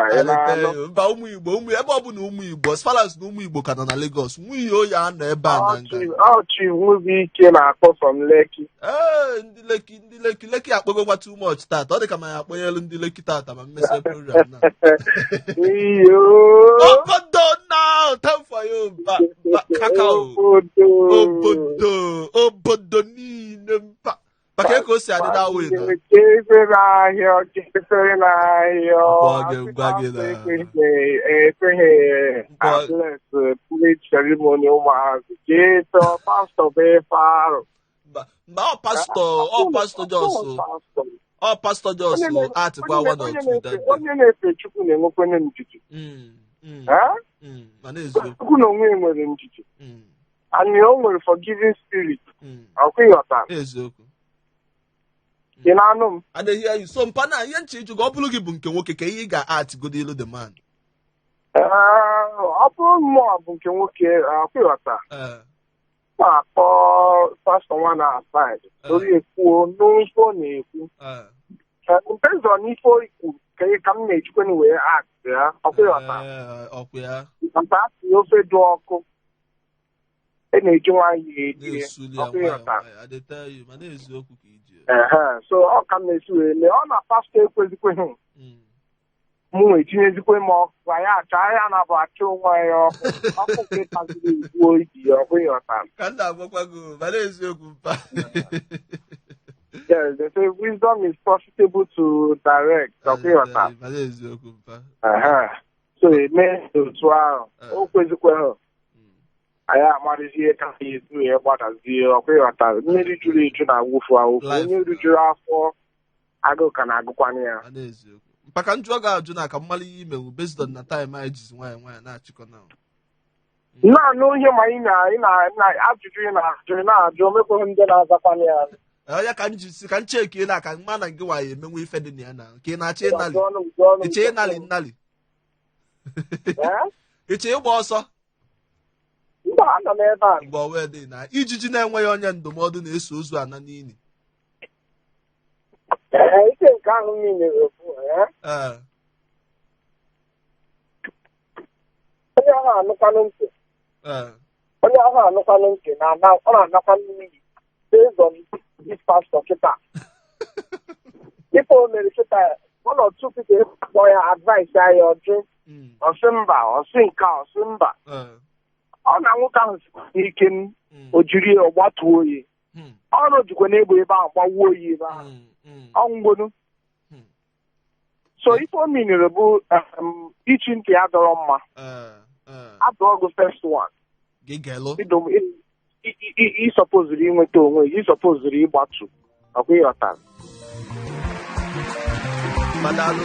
Mba ụmụ Igbo, ụmụ ebe ọ bụ na ụmụ Igbo, as far as na ụmụ Igbo ka nọ na Lagos, nwunye oyi anọ ebe a na nga.
Ọchị Nwubuike na-akpọ from Lekki.
Ee, ndị Lekki, ndị Lekki, Lekki akpọgokwa too much tata. Ọ dị ka ma ya akpọnyelu ndị Lekki tata ma mmesịa program na. Obodo now, time for you, ba, kakao. Obodo, obodo niile mba. Maka ka o si adị na wee na.
Efere n'ahịa, ekweghị atlet pledge ceremony ụmụazị jee tọọ pastọ bụ ife arụ.
Mba, ọ pastọ Jos, ọ pastọ Jos atịkwa one or two that day.
Onye na-efe Chukwu na-enwekwenye ndidi. Chukwu na onwe ya nwere ndidi. And o nwere forgiving spirit. Ọkwa ịghọta.
Eziokwu.
Ị na-anụ m?
I dey hear you. So mpa na ihe nche ịjụ gị, ọ bụrụ gị bụ nke nwoke, ka ihe ị ga-atigodo ilu the man.
Ọ bụrụ mmụọ bụ nke nwoke, ọkwa ịghọta. Na-akpọ pastọ nwa na aside. Tori ekwuo n'ụzọ na-ekwu. Based on ife o kwuru ka m na-ejikwa wee act ya, ọkwa ịghọta.
Ọkwa ya.
Mpa asị ofe dị ọkụ. E na-eji nwayọọ eri ya, ọkwa ịghọta. So ọ ka m na-esi wee mee. Ọ na pastọ ekwezikweghị mụ nwee tinyezikwe m ọkụ, anyị achọ ahịa na-abụ achọ onwe anyị ọkụ ọkụ nke taziri egbuo ibi ya, ọkwa ịghọta.
Ka m na-agwakwa gị, mana eziokwu mpa.
Yes, they say wisdom is profitable to direct. Ọkwa ịghọta.
Mana eziokwu mpa.
So eme otu ahụ, o kwezikweghị. Anyị amarịzie ka anyị ezu ya gbadazie, ọkwa ịghọta. Mmiri juru eju na-awụfu awụfu, onye rijuru afọ agụụ ka na-agụkwanụ ya.
Mpaka njụọ ga-ajụ na ka mmalụ ihe imewu based on na time anyị jizi nwayọ nwayọ na-achịkọ na
na-anụ ihe ma ị na ajụjụ ị na-ajụ na-ajụ omekweghị ndị na-azakwanụ ya.
Onye ka m ji si ka m cheki na ka mma na gị nwanyị emenwe ife dị na ya na nke ị na-achọ ịnali ịchọ ịnali nnali ịchọ ịgba ọsọ. Mgbe ọ wee dị na ijiji na-enweghị onye ndụmọdụ na-eso ozu ana n'ili.
Ike nke ahụ niile bụ onye ahụ anụkwanụ ntị. Onye ahụ anụkwanụ ntị ọ na-anakwa n'iyi based on this pastor kịta. Ife o mere kịta, one or two people kpọ ya advice ya ya ọjụ. Ọsị mba, ọsị nke a, ọsị mba. Ọ na nwoke ahụ n'ike m o jiri ya ọgbatuo oyi. Ọrụ jikwa n'egbe ebe ahụ gbawuo oyi ebe ahụ. Ọnwụgonu. So ife o minere bụ ichi ntị ya dọrọ mma. Adọọ gị first one. Ịsọpoziri inweta onwe gị, ịsọpoziri ịgbatu. Ọkwa ịghọta.
Daalụ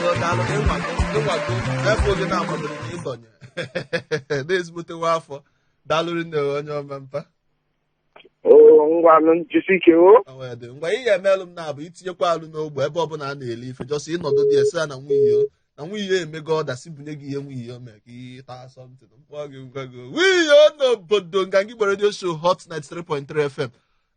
ịnwago ebe oge na-akwadoro na ịdọnye na-ezigbotewa afọ. Daalụ nne onye ọma mpa.
Ngwanụ jisi ike o.
Ngwa ihe emelụ m na-abụ itinyekwa alụ n'ogbe ebe ọbụla a na-ele ife jọsọ ịnọdụ dị ese na nwunye na nwunye emego ọda si bunye gị ihe nwunye mee ka ị taa something mkpọ gị ngwa gị nwunye n'obodo. Nganga Igbo Radio Show Hot 93.3 FM.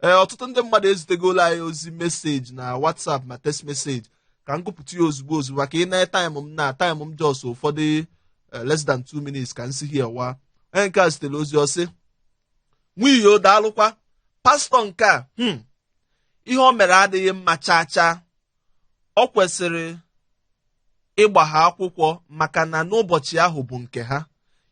Ee, ọtụtụ ndị mmadụ ezitegolu anyị ozi meseji na WhatsApp ma text meseji ka m gụpụta ya ozugbo ozugbo maka ị na taịm m na taịm m jos ụfọdụ less than 2 minutes ka m si hie wa. Onye nke a zitere ozi ọsị nwunye daalụkwa pastọ nke a ihe o mere adịghị mma chaa chaa. Ọ kwesịrị ịgba ha akwụkwọ maka na n'ụbọchị ahụ bụ nke ha.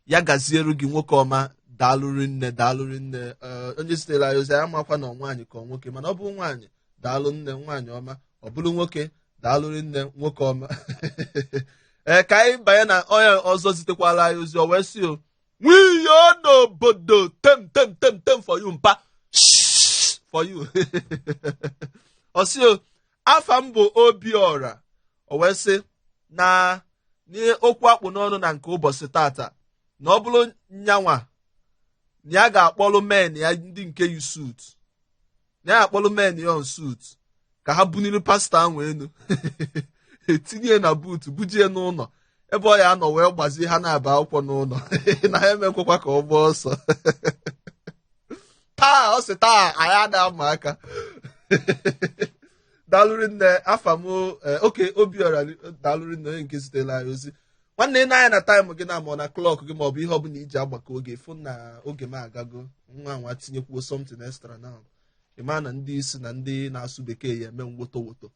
Ya gaziere gị nwoke ọma, daalụrị nne daalụrị nne. Onye zitere anyị ozi anyị amakwa na nwaanyị ka ọ nwoke, mana ọ bụ nwaanyị daalụ nne nwaanyị ọma, ọ bụrụ nwoke daalụrị nne nwoke ọma. Ee, ka anyị banye na onye ọzọ zitekwala anyị ozi o wee sị o nwunye n'obodo tem tem tem tem for you mpa for you. Ọ sị o afa m bụ Obiọra. O wee sị na n'okwu akpụ n'ọnụ na nke ụbọchị tata na ọ bụrụ nyanwa na ya ga-akpọrọ men ya ndị nke yi suit, na ya akpọrọ men ya on suit ka ha buniri pastọ ahụ enu etinye na buutu bujie n'ụlọ ebe ọ ya anọ wee gbazie ha na-aba akwụkwọ n'ụlọ na ha emekwakwa ka ọ gbaa ọsọ. Taa ọ sị taa anyị ada ama aka. Daalụrị nne afa m oke Obiọra, daalụrị nne onye nke zitere anyị ozi. Nwanne ị na-anya na taịmụ gị na ma ọ na klọk gị ma ọ bụ ihe ọbụla iji agbakọ oge fụ na oge m agago nwa nwa tinyekwuo something extra now. Ị ma na ndị isi na ndị na-asụ bekee ya eme nwoto woto.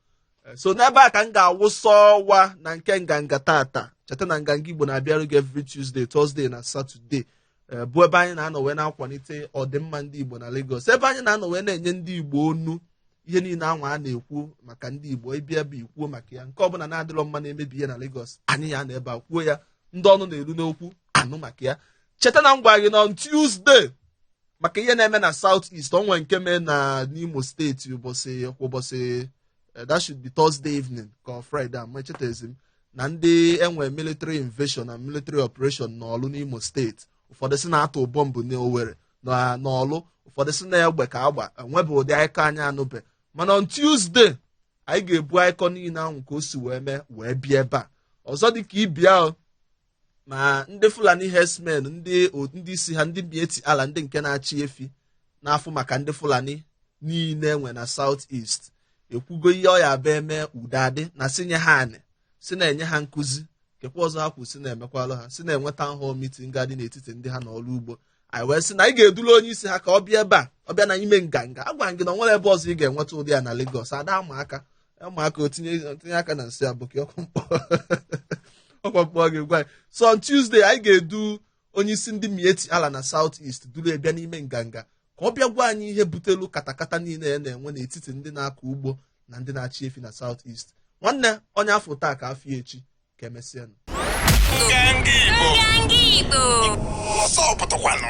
So n'ebe a ka m ga-awụsa ọwa na nke nganga tata. Cheta na Nganga Igbo na-abịarụ gị every Tuesday, Thursday na Saturday, bụ ebe anyị na-anọ wee na-akwalite ọdịmma ndị Igbo na Lagos, ebe anyị na-anọ wee na-enye ndị Igbo onu ihe niile anwa a na-ekwu maka ndị Igbo. Ịbịa ebe ikwuo maka ya nke ọbụla na-adịrọ mma na-emebi ihe na Lagos, anyị ya na ebe a kwuo ya, ndị ọnụ na-eru n'okwu anụ maka ya. Cheta na m gwa gị na on Tuesday maka ihe na-eme na South East, onwe nke mee na n'Imo steeti ụbọchị that should be Thursday evening ka ọ Friday a ma echetezi m na ndị enwe military invasion na military operation n'Ọlụ n'Imo steeti. Ụfọdụ si na-atụ bọmbụ n'Owerri Na n'ọlụ ụfọdụ si na egbe ka agba, enwebe ụdị akụkọ anyị anụbe. Mana on Tuesday anyị ga-ebu akụkọ niile ahụ ka o si wee mee wee bịa ebe a. Ọzọ dị ka ibia o, ma ndị Fulani herdsmen, ndị isi ha, ndị Miyetti Allah, ndị nke na-achị efi n'afọ maka ndị Fulani niile enwe na South East, ekwugo ihe ọ ya abịa eme udo adị na si nye ha anị, si na-enye ha nkụzi kekwa ọzọ. Ha kwu si na-emekwalụ ha, si na-enwe town hall meeting ga-adị n'etiti ndị ha na ọrụ ugbo. Anyị wee sị na anyị ga-eduru onye isi ha ka ọ bịa ebe a, ọ bịa na ime nganga. Agwa m gị na ọ nwere ebe ọzọ ị ga-enweta ụdị ya na Lagos. Ada ama aka ama aka o tinye aka na nsị abụkị ọkwa mkpọ ọkwa mkpọ gị gwa anyị. So on Tuesday anyị ga-edu onye isi ndị Miyetti Allah na South East duru bịa n'ime nganga ka ọ bịa gwa anyị ihe butelu katakata niile ya na-enwe n'etiti ndị na-akọ ugbo na ndị na-achị efi na South East. Nwanne, onye afọ taa ka afọ echi. Ka emesịanụ.
Nganga Igbo.
Nganga Igbo.
Ọsọ pụtakwanụ.